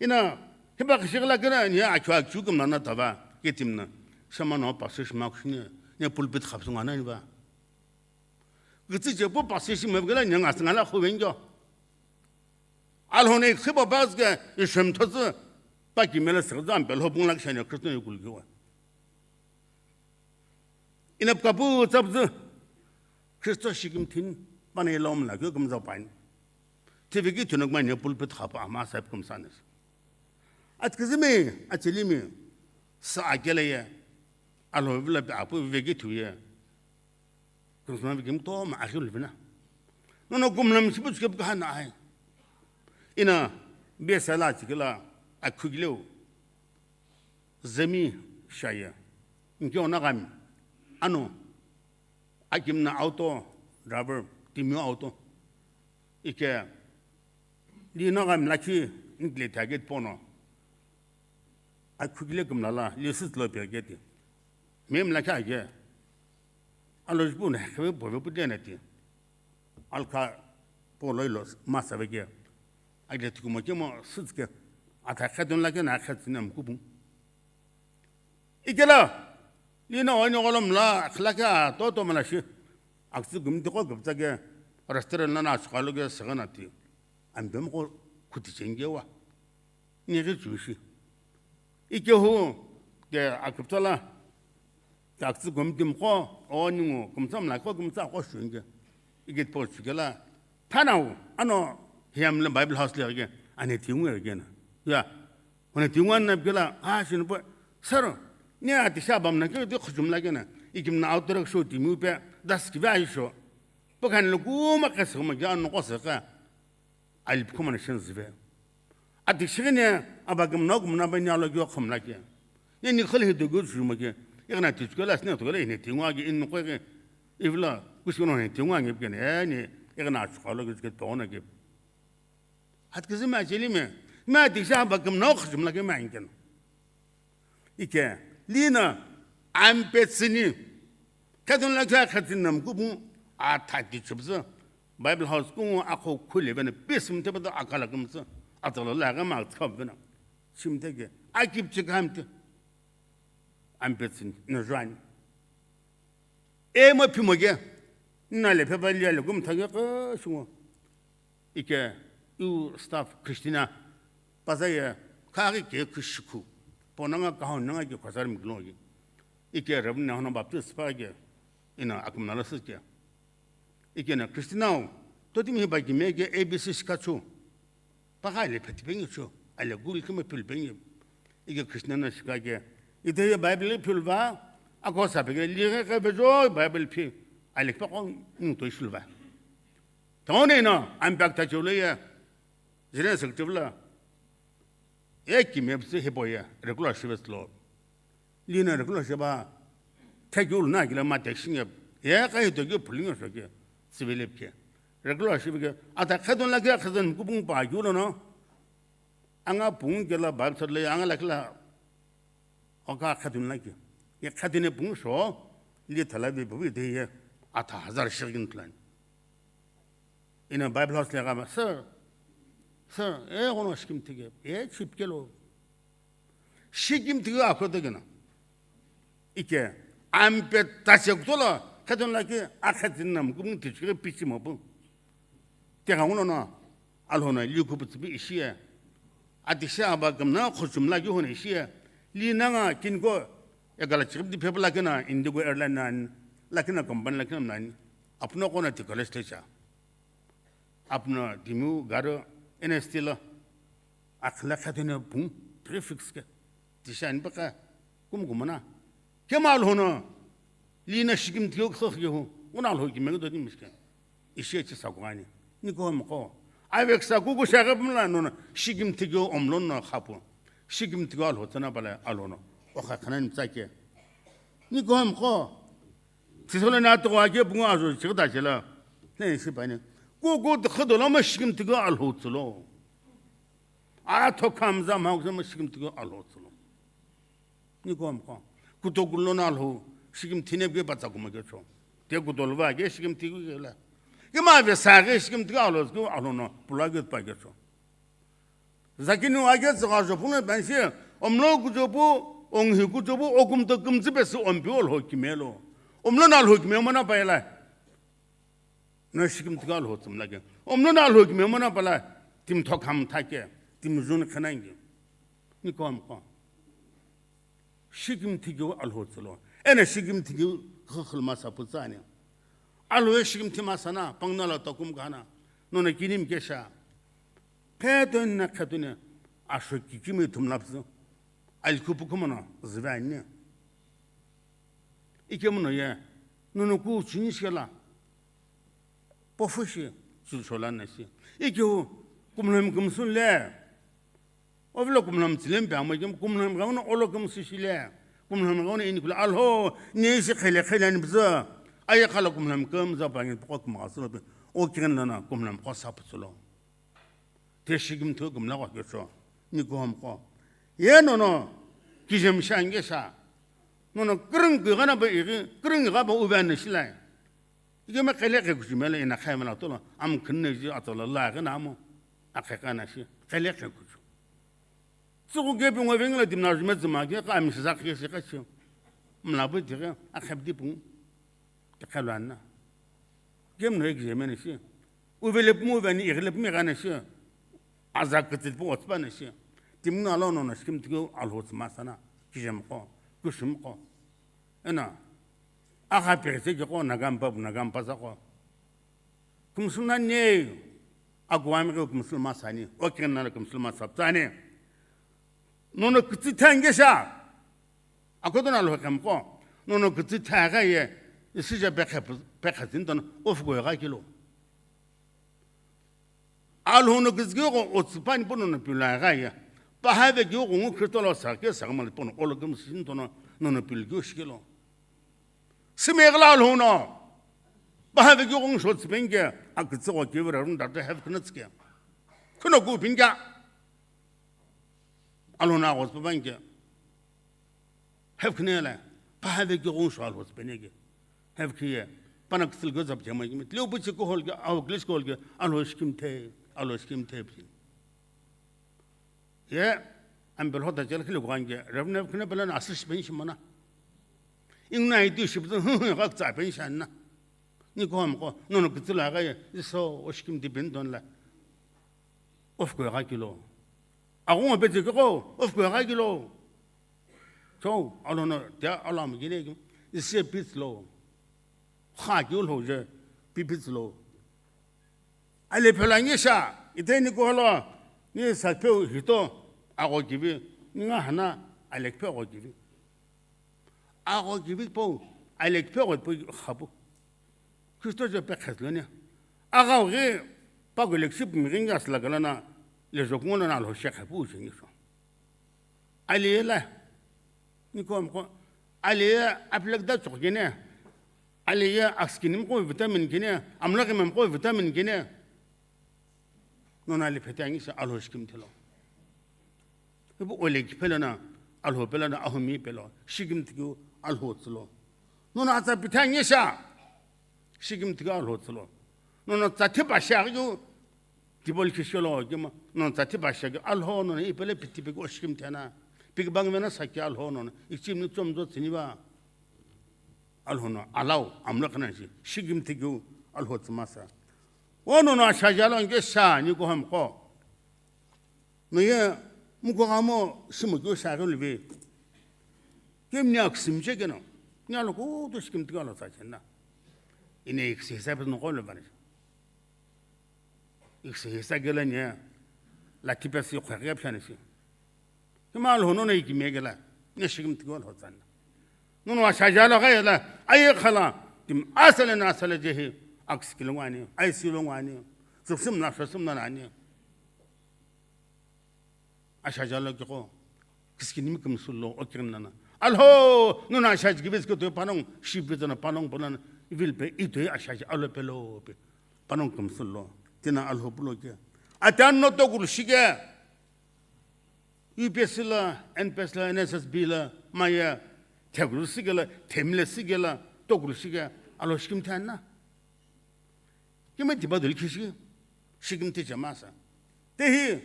Ina, hipa kishighi lakina, ni akhu akhu kumna na tava, ketimna, shama no pastor shima kushine, ne pulpit khapsunga na ni ba. Gitsi chepu pasi shi mevgela nyanga singala khuvenjo. Alhone khiba bazge ishemthozu pa kimela sirza ampel hopung lak shane Kristo ne kulgiwa. Ina pkapu tsabzu Kristo shikim thin pane lom la kyo kumza pain. Tiviki thunuk mane pulpit khapa ama sap kumsanes. Atkizimi, achilimi, sa akele ye, alhovila pe apu veki thuye. Kumsana veki mtoma akhil vina. Nono kumlam shipu tsuke buka hana ai. Ina, besa la chikila, akhugileu. Zemi shaye. Nke ona gami. Ano, akimna auto, driver, timio auto. Ike, lino gami lakhi, nkile target pono. Akhugile kumlala, lisu tlo pegeti. Mem lakhi age. Alo jipu na, khabe pove putena ti. Alkha polo ilo masa veke. Agde tukumo kemo sutske. Ata khadon lake na khatsina mkupum. Ikela, lina wani golom la khlaka toto malashi. Aktsu gumti ko guptsake restaurant na na chukalo ke sagana ti. Ambem ko kuti chengewa. Nighi chushi. Ikehu ke akuptsala. Ke aktsu gumti mko, o ningu, kumtsa mla ko kumtsa ko shunge. Ike po chukela. Thanau, ano, hiyam le Bible house le ke, ane tingu ke na. Ya, Hone tingwan na bikela, ah, shino po, sir, ni ati sha bam na kiri ti khuchum la kena, ikim na auto rickshaw timi upe, das ki va isho. Po khan lo kuma ka sima ja no ko sa ka, alip kuma na shin zive. Ati shigine, aba gam na gum na ba ni alo gyo khum la ke. Ni ni khali hi do gyo shuma ke, igna ti chukela sne to gele ni tingwa ge in ko ge, ivla, kushino ni tingwa ngi bikene, eh, ni, igna chukalo ge ke to na ge. Atkizime achelime, me atikisha hamba kümnau khachimla ke me ainkeno. Ike, lina, ampetsini, khatunla kya khatinam kubu, Atha tichupüzü, Bible house kungu akho khulevena, peace mtepado akala kümtsü, atala la gama tskhapvena. Chimteke, akip chikamte. Ampetsin, no join. E mo phimoge, nale pheba liale gumthage ka shungo. Ike, u staff Christina, pazaye, kage ke kushiku. Ponanga kahon nanga ke khosar miklo ge. Ike, Reverend Nehona Baptist pa ge, ina akumnala sike. Ikena Christina-o, totimi hi ba kime ke A B C shikachu. Paka ale pheti pengi chu, ale Google kima phil pengi. Ike Christina na shika ke, ite ye Bible phil va, ako sa peke, lire ke bejo Bible phi, ale pako nung to ishul va. Tone no, I'm back to Julia. Jire secretary la. E kime psi hipo ye, regular shivet lo. Lina rikulo sheba, thekeu lo na kila ma tekshi nge, ye ka hito keu phulinge so ke, sivilip ke. Rikulo sheba ke, ata khedun la ke, khedun kupung pa keu lo no. Anga pung ke la, Bible sot le, anga la kila, oka khedun la ke. Ye khedun ne pung so, li thala bi bu de ye, ata hazar shigin tlan. Ina Bible house le gama, sir, sir, e gono shikim tike, e chip kelo. Shikim tike akho tike na. Ike, ampe tache kutola, khaton la ki, akhatin nam kum tichike pichi mopu. Teka uno na, alhona, liu kupu tsipi ishie. Atisha aba kamna, khochum la ki hona ishie. Li nanga, kinko, ekala chip di pepa la kina, Indigo Airline nan, la kina company la kina nan. Apno kona ti college techa. Apno timiu garo N S T lo akhla khatene pung prefix ke. Tishan baka kum kumana. Kema alhono lina shikim tio khokh yehu. Una alho ki meng do ni miske. Ishi chi sa kwani. Ni ko mo ko. Avek sa ku ku sha ga pumla no shikim tio omlon no khapu. Shikim tio alho tsana bala alhono. O kha khana ni tsake. Ni ko mo ko. Thesalonika toko ake pungu ajo chigda chela. Ne shi pani. Ku ku khadolama shikim tiga alho tsulo. A thokam za ma ma shikim tiga alho tsulo. Ni ko mo ko. Ku to kullo na alho shikim thine ge batsa kuma ge cho. Te ku dolva ge shikim tiga ge la. Ge ma ve sa ge shikim tiga alho ge alho no. Pula ge pa ge cho. Zakinu age tsuka jopu no bansi, omlo kujopu, onghi kujopu, okum to kumtsi pesi ompi olho kimelo. Omlo na alho kime mana paela. No shikim tika alho tsum lage. Omlo na alho kime mana pala, tim thokam thake, tim jun khanangi. Ni kom ko. Shikim thikiu alho tsulo. Ena shikim thikiu khakhil masa putsani. Alho shikim thima sana, pangna la tokum kana. Nona kinim kesha. Phetun na khatune. Asho kikimi thumlapsu. Alkhupu kumana zivani. Ikemuno ye. Nunu ku chini shela. Pofushi. Chulchola nasi. Ikeu kumlem kumsun le. Ovilo kumlham tsilem pe amo kem kumlham gauna olo kem sishile. Kumlham gauna ini kula alho, ne isi khele khele ani bza. Aye khala kumlham kem za pa ngin poko kuma aslo pe. O kigen lana kumlham ko sap tsulo. Te shigim thu kumla ko kecho. Ni ko ham ko. Ye no no. Kijem shange sha. No no kring ku gana ba iri, kring ga ba uban shilai. Ike me khele khe kuchi mele ina khaimela tolo. Am khinne ji atola la gana mo. Akhe kana shi. Khele khe kuchi. Tsuku kepi ngo vengla dimna jume tsuma ke ka mi sa ke se ka chi. Mla bu dire a khap di pung. Ke khalwana. Kem no ek jeme ne shi. U vele pum u vani igle pum gana shi. Aza kutsit pu otspa ne shi. Timna lo no no shkim tike alho tsma sana. Kijem ko. Kushim ko. Ena. Akha pese ke ko nagam pa nagam pa sa ko. Kumsuna ne, aguami ke kumsuna masani, o kena na kumsuna masaptani. Nono kitsi thange sha. Akodo na lo kam ko. Nono kitsi thaga ye, isi ja pekha, pekha zin ton, of go ga kilo. Alhono kitsi ko o tsipani pono na pila ga ye. Pahave ki o ngu Kristo lo sa ke sa mal pono, o lo kumsin tono, nono pil go shikilo. Simegla alhono. Bahavi ki gong shot sipenge, akitsi go ki vira run data have kena tsike. Kuno ku pinga. Alhona go sipenge. Have kena le. Bahavi ki gong shot alho sipenge. Have kiye. Pana kütsülü keu zapu chemai kimi. Tleu puchi kuhol ke, au kilish kuhol ke, Alhou shikimthe, Alhou shikimthe pin. Ye, ambe lhota chela khile kuange, Reverend Nev khine pela na asü shipen shimana. Ingna itu shiptu, hu, hu, kak tsa pen shanna. Ni ko ham ko, no no kütsülü aga ye, iso, o shikimthe pin don la. Of ko ga kilo. Agu ngo peti ko, of ko ga kilo. Cho, alo no, tia, alo am gine, isi pit lo. Kha keu lho je, pipits lo. Ale phela nge sha, ite ni ko lo, ni sa pheu hito, ago kivi, nga hana, ale pheu ago kivi. Ago kivi po, ale pheu ago po khapu. Kristo je pe khas lo ne. Aga ge, pa go lekship mi ringas la gala na, le jok ngona na lo she khapu je ni so. Aliye la, ni ko amko, aliye aplak da chok kene, aliye akskin ko vitamin kene, amlak ko vitamin kene. Nona ali phetangi sa Alhou shikimthe lo. Ibu ole ki phelana, Alhou pelana, ahumi pelo, shikimthe keu Alhou tsülo. Nona atsa pithangi sa, shikimthe keu Alhou tsülo. Nona tsa thipa sha keu, Tibol kishelo kima, no tsati basha ke Alhou no ipele piti pe ko shikimthe na. Pik bang mena saki Alhou no, ichim ni chom zo tsini ba. Alhou no, alau, amlo kana shi, shikimthe keu, Alhou tsumasa. O no no asha jalo nge sha ni ko ham ko. No ye, mu ko gamo, shimo keu sha keu live. Kim ni aksim che ke no. Ni alo ko to shikimthe keu Alhou tsa chen na. Ine iksi sa pe no ko le bani. Ikse isa gela nye, la tipe si khweke pshani si. Kima Alhou no na ikime gela, ne shikimthe keu Alhou tsana. Nono asha jalo ga yela, aye khala, tim asale na asale jehi, akskilo ngani, aye silo ngani, tsupsim na, shosum na nani. Asha jalo kiko, kiskinimi kimsulo, o kirin nana. Alhou, nuna asha jikibis kito panong, shibitana panong punan, ivilpe, ito asha ji, alo pelo pe. Panong kimsulo, tina Alhou pulo ke. Atan no tokulu shike. U P S la, N P S la, N S S B la, maya, thekulu shike la, themle shike la, tokulu shike, Alhou shikimthe na. Kima tiba dul kishi, shikimthe chamasa. Tehi,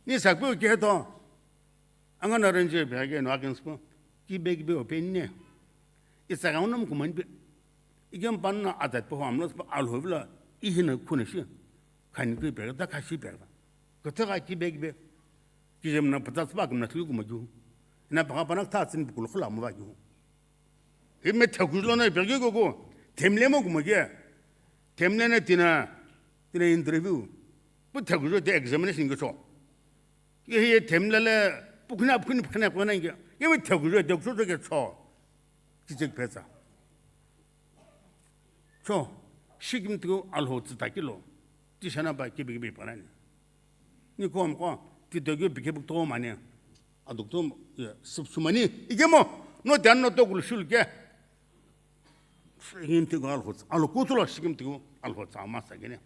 ni sakpu ke to, anga na renje bhage no against po, ki bag be open ne. Isa ga unam kuman be. Igem pan na adat po amlos po Alhou vla, ihina kuna shi. Khani ku be, da khashi be. Kota ga ki bag be. Ki jem na pata spa kumna tlu kuma ju. Na pa pa na ta tsin bukul khula mo ba ju. Hi me thakuj lo na ipe ki ko ko, themle mo kuma ke. Themle na tina, tina interview. Pu thakuj lo te examination ke cho. Ye hi themle le, pukna pukni pukna ko na ke. Ye me thakuj lo te cho ke cho. Ki chek pesa. Cho, shikimthe keu Alhou tsü takilo. Ti shana ba kibi kibi panani. Ni kom ko, ti dogyo bike buk to mani. Aduk to, ya, sup sumani. Igemo, no dan no to gul shul ke. Shikimthe keu Alhou tsü. Alhou kutulo shikimthe keu Alhou tsü masa gene.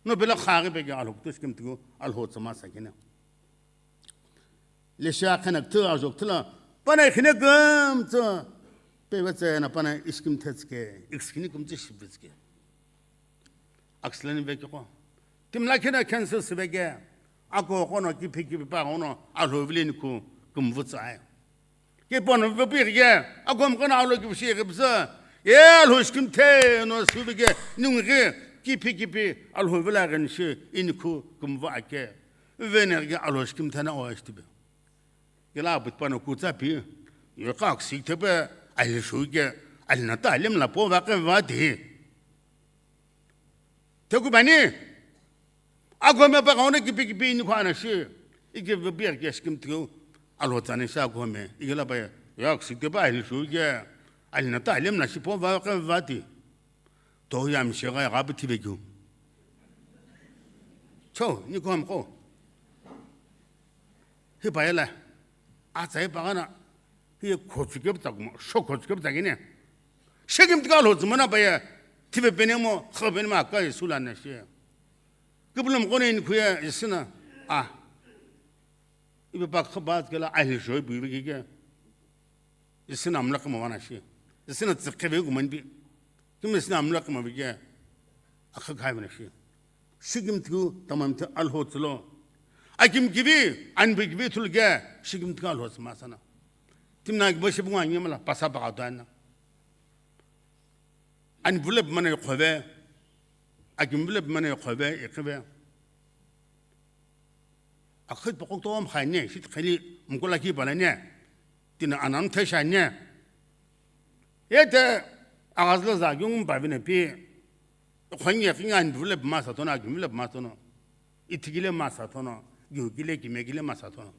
No bela khage be ke Alhou kutu shikimthe keu Alhou tsü masa gene. Lesha khanak thu ajok thula. Pana khine kum tsü. Pewe tsü na pana iskimthe tsüke. Ikskini kum tsü shibitske. Akslani vekiko. Timla khina cancel siveke. Ako kono kipi kipi pa kono Alhou vile ni ku kumvutsa ai. Kipono vipirike. Ako mkono Alhou kipi shi kipsa. Ye Alhou shikimthe no siveke. Nungke kipi kipi Alhou vile gan shi ini ku kumvu ake. Venerge Alhou shikimthe na o shtibe. Gila but pano kutsa pi. Yo kak sik tepe ali shuke. Ali nata alim la po vake vati. Teku bani. Agome pa kaone kipi kipi ni khana shi. Ike biar ke shikimthe keu. Alhou tsani sha agome. Igila pa yak sik tepe ali shuke. Ali nata alim la shi po vake vati. To yam shega ga bi thibe keu. Cho, ni kom ko. Hi pa yela. A tsai pa gana. Hi khochu ke bta kuma, sho khochu ke bta gene. Shikimthe keu Alhou tsumana pa ye. Thibe pene mo, kho pene ma ka sula na she. Kibulum kone ni khuya isina. A. Ibe pa khabat kela ahli shoy bu ibe ke. Isina amla kama wana shi. Isina tsikhe be kuman bi. Kimesü na amlo kümavike akha khai vena shi. Shikimthiku tamamthe Alhou tsülo. Akimkivi, anpukivi thuluke, shikimthiku Alhou tsüma sana. Timna kibo shipungu anyemala, pasa paka tuana. Anpule pimana yokhove, akimvule pimana yokhove, ikhive. Akhit pokok to om khaine, shit khali mkola ki balane. Tina anam theshane. Yete agazla za gyung bavine pi. Khonye kinga anpule pima satono, akimvule pima satono. Itikile ma satono, gyukile kimekile ma satono.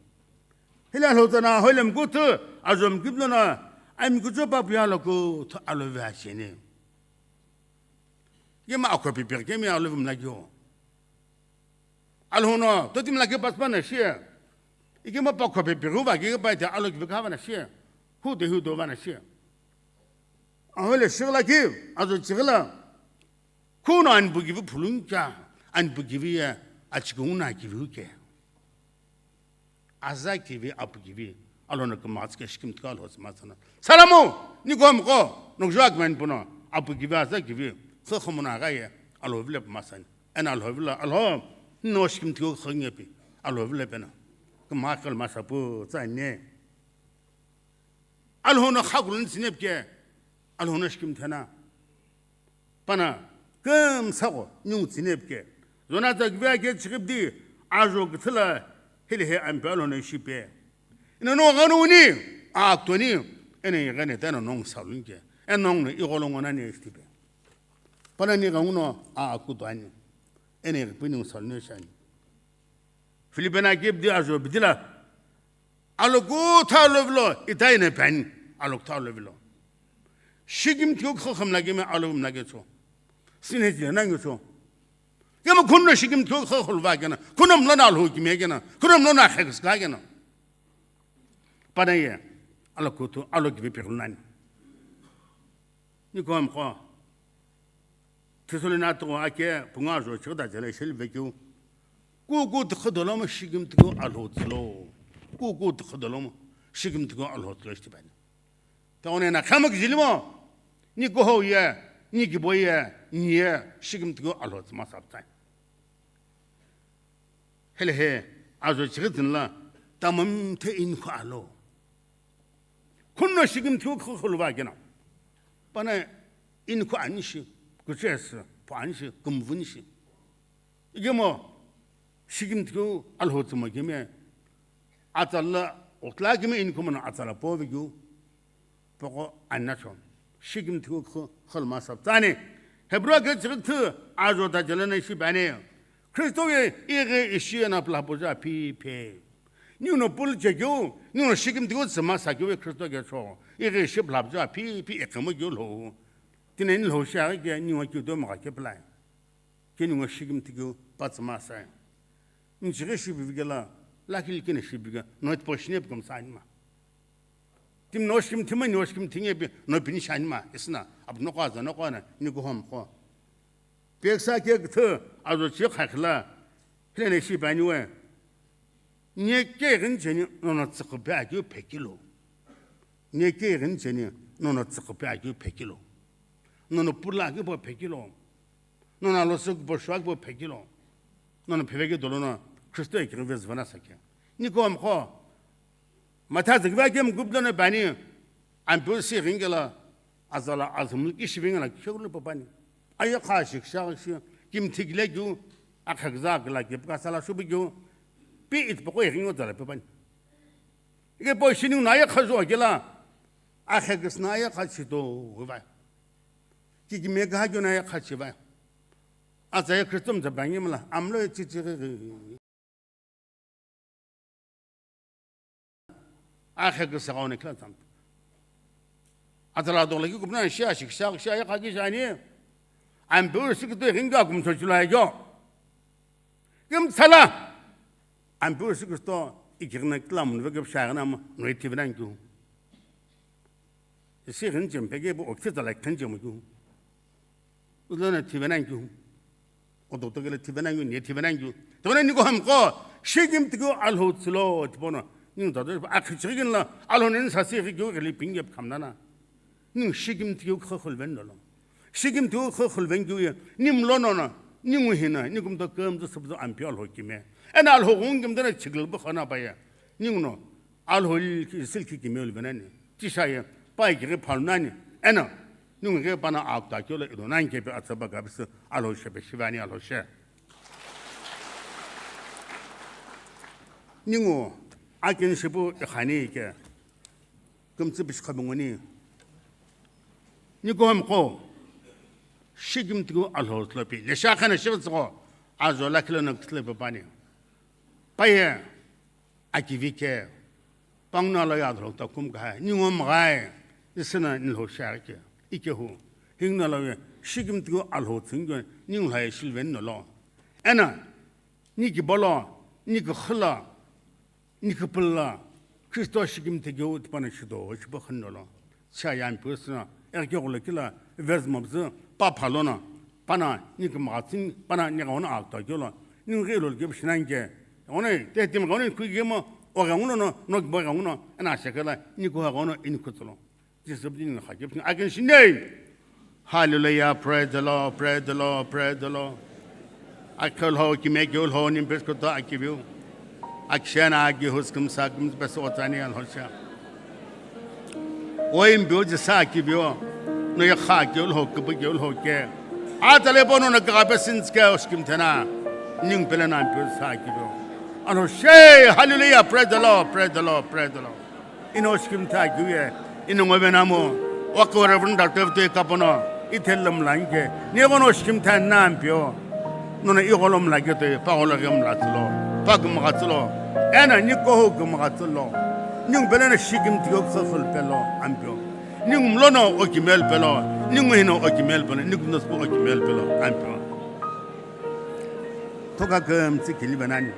Hila lhotana hoilem kutu, azom kiblona, I'm kujo papuya loko to alove ashene. Kema akopi pir kemi alove mlagyo. Alhono, to tim lake paspana shie. Ikema pa kopi piru va ke pa te alo ki ka vana shie. Hu te hu do vana shie. Ahole shigla ki, azo chigla. Kuno anpukivi phuluncha, anpukivi ya achikunguna kivi uke. Aza kivi apukivi, Alhono kümaghatsi ke shikimthiku Alhou tsüma sana. Salamu, ni gomko, nokjua kmen puno, apukivi aza kivi, khokhomuno agaye, Alhou vile pima sani. Ena Alhou vile, Alhou, no shikimthiku khongepi, Alhou vile pena. Kümagha kalma sapu, tsane. Alhono khakulun sinepke, Alhono shikimthena. Pana, kümsaqo, nyung tsinepke. Zona tsa gvia ke chikipdi, ajo kthila, hili he ampe Alhono shipe. Ina no ganu ni, a aktoni, ene gane tano nong salunke. En nong ne igolongo na ne shtipe. Pana ni ganguno, a akuto ani. Ene pini salunke shani. Filipina kipdi ajo bidila. Alokutha lovilo, itaine pani, alokutha lovilo. Shikimthiku khokhamla kemi alomla kecho. Sinhe jile nangecho. Kema khunno shikimthiku khokhol va kena, khunno mlona Alhou kime kena, khunno mlona khekska kena. Panaye, alokuthu, alokive pirunani. Ni ko amkho. Thesalonika toko ake pungu ajo chighi ta jela isheli vekeu. Kuku tikhu dolomo shikimthiku Alhou tsülo. Kuku tikhu dolomo shikimthiku Alhou tsülo shitipani. Tawone na khamak jilimo. Ni kohou ye, ni kibo ye, ni ye, shikimthiku Alhou tsüma saptsai. Hele he, ajo chighi tinla, tamamthe inkhu alo. Khunno shikimthiku khokhol va kena. Pana inkhu anishi, kuchesi, pu anishi, kumvunishi. Igemo, shikimthiku Alhou tsüma keme, atsala, otla keme inkhu mana atsala pove kyu, poko anacho. Shikimthiku khu, kholma saptsani. Hebrew ke chighi thu, ajo ta jalana ishi bane. Kristo ye ighi ishi na plapoja pi pe. Niuno pul chekeu, niuno shikimthiku tsüma sakeu Kristo ke cho. Ighi ishi plapoja pi, pi ekemu kyu lo. Tine ni lo shia ke niuno kyu do ma ke plai. Ke niuno shikimthiku pa tsüma sa. Nchighi shibivigela, lakil kene shibiga, noit poshine pkom sa anima. Tim noshkim thima noshkim thinge pi, no pini shanima, isna, ab no kwa za no kwa na, ni ko hom ko. Peksa ke kthe, ajo chi khakhla, hele ne shi bani we. Nye ke rin cheni, no no tsakhu pe akyu phekilo. Nye ke rin cheni, no no tsakhu pe akyu phekilo. No no pula ke bo phekilo. No no lo suk bo shwak bo phekilo. No no pheveke dolo no, Kristo ekiri vezvana sakya. Ni ko hom ko. Matha zikva kem gubdana bani, ampu si ringela, azala azumul ki shivingela kyoglu papani. Aya kha shik shak shi, kim thigile gyu, akha gza gla gip ka sala shubi gyu, pi it poko ringo zala papani. Ike po shinu na aya kha zo gela, akha gisna aya kha chito vai. Ki ki me ga gyu na aya kha chi vai. Azaya Kristo mza bangi mala, amlo chi chi ri ri. Akhe ke sa one kla tam. Atala dogla ki kupna shia shik shak shia ya khaki shani. Ampu sik to ringa kum so chula yo. Kim sala. Ampu sik to ikirna kla mun ve ke shagna ma no itivinan ku. Isi rin chem pege bo okse tala khan chem ku. Ulana thivenangyu. Odo togele thivenangyu, ne thivenangyu. Togele niko hamko, shigim tigo alho tsilo, tipono. Ning dodo, akhichigin la, alho nin sasi rigyu gili pingye pkamnana. Ning shigim tigo khokhol ven dolo. Shikimthi keu kha khuluveni keu ye, ni mlono no, ningu hino, ni kumto kümtsü süpüzü ampeu Alhou kime. Eno Alhou ghungu kümtsü no chikilü bu khana paye. Ningu no, Alhou li silki kime uluveni ani. Tisha ye, pai kiri phalu nani. Eno, ningu ghi pana akta keu lo ilu nani kepe atsaba gabisi Alhou shepe shivani Alhou she. Ningu, akin shipu ikhani ke. Kümtsü pishi khabinguni. Nikuhomqo. Shikimthi keu Alhou tsülopi. Lesha khana shikitsüqo. Ajo lakhi lono kitsülopi pani. Paye. Akivi ke. Panguna lo ya Alhou ta kum kahai. Ningu mghai. Isina nilhou shake. Ikehu. Hingna lo ye. Shikimthi keu Alhou tsüngyo. Ningu lhai shilveni nolo. Eno. Ni kibolo. Ni kikhilo. Nikipüla, Kristo shikimthi keu tipana shido, shibo khanolo. Cha yampiu sina, erke gula kila, vez mabzü, pa phalono, pana, nikimaghatsin, pana, nigaona akta kelo, ningi lo ke bishinanke, one, te tim gaona kui gemo, o gaona no, no bo gaona, ana shekela, niko gaona, inikutlo. Jisü bidi ningu khakip, I can see name. Hallelujah, praise the Lord, praise the Lord, praise the Lord. Akhe Alhou kime keu Alhou ni bes koto akiviu. Akishena aki hus kümsa kümsa bes otani Alhou sha. Oi mbiu jisa akiviu. No ya kha keu Alhou kibu keu Alhou ke. Atale bono na gabe sins ke oshkimthena. Ning pele na mbiu jisa akiviu. Alhou she, hallelujah, praise the Lord, praise the Lord, praise the Lord. Ino shikimthi akiu ye, ino ngove namo, wako Reverend Doctor Vitoy Kapono, ithel lomla inke, nigo no shikimthi na ampio, nono igho lomla ke toi, pagolo ke mla tsülo, pagumgha tsülo, ena nikoho gumgha tsülo, ningu bele na shikimthi keu kha khulupelo ampio, ningu mlono okimel pelo, ningu hino okimel pelo, ningu nospo okimel pelo ampio. Toka ke mtsi kili benani.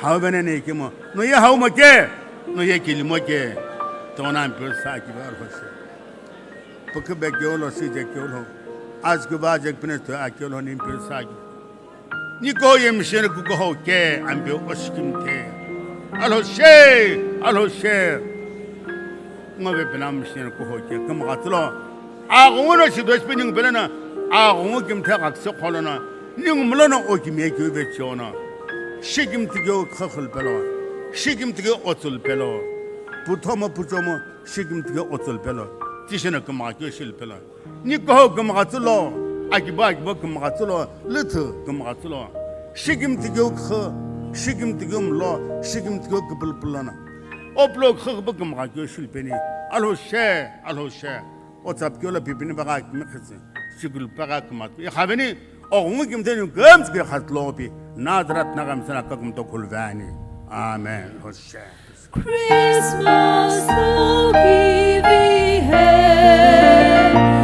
Hau vene ne kimo, no ye hau mo ke, no ye kili mo ke, tona ampeu sa ki ba lo se. Pokebe ke lo si je ke lo, az ke ba je pine to a ke lo ni ampeu sa ki. Niko ye mishene ku ko ho ke, ampeu oshkimthe. Alhou she, Alhou she. Ngo ve pena mishene ku ho ke, kama gatlo. Aghungu no shido spinning belena, aghungu kimthe gakse kholona, ningu mlono okimye keu ve chiona. Shikimthi keu kha khulupelo, shikimthi keu otsulupelo, puthomo puchomo shikimthi keu otsulupelo, tishena kümgha keu shilupelo. Nikoho kümgha tsülo, akibo akibo kümgha tsülo, lüthü kümgha tsülo. Shikimthi keu kha, shikimthi keu mlo, shikimthi keu küpülpülona. Oplo kha kümgha keu shilupeni. Alhou she, Alhou she. Otsap keu lo pipini baga kimi khitsi. Shikul baga kumat. Ikhaveni, oghungu kimtheni gumts ke khatlo pi. Nazareth naga msana kakum to khulvani. Amen. Hoshe. Christmas no kivi hai.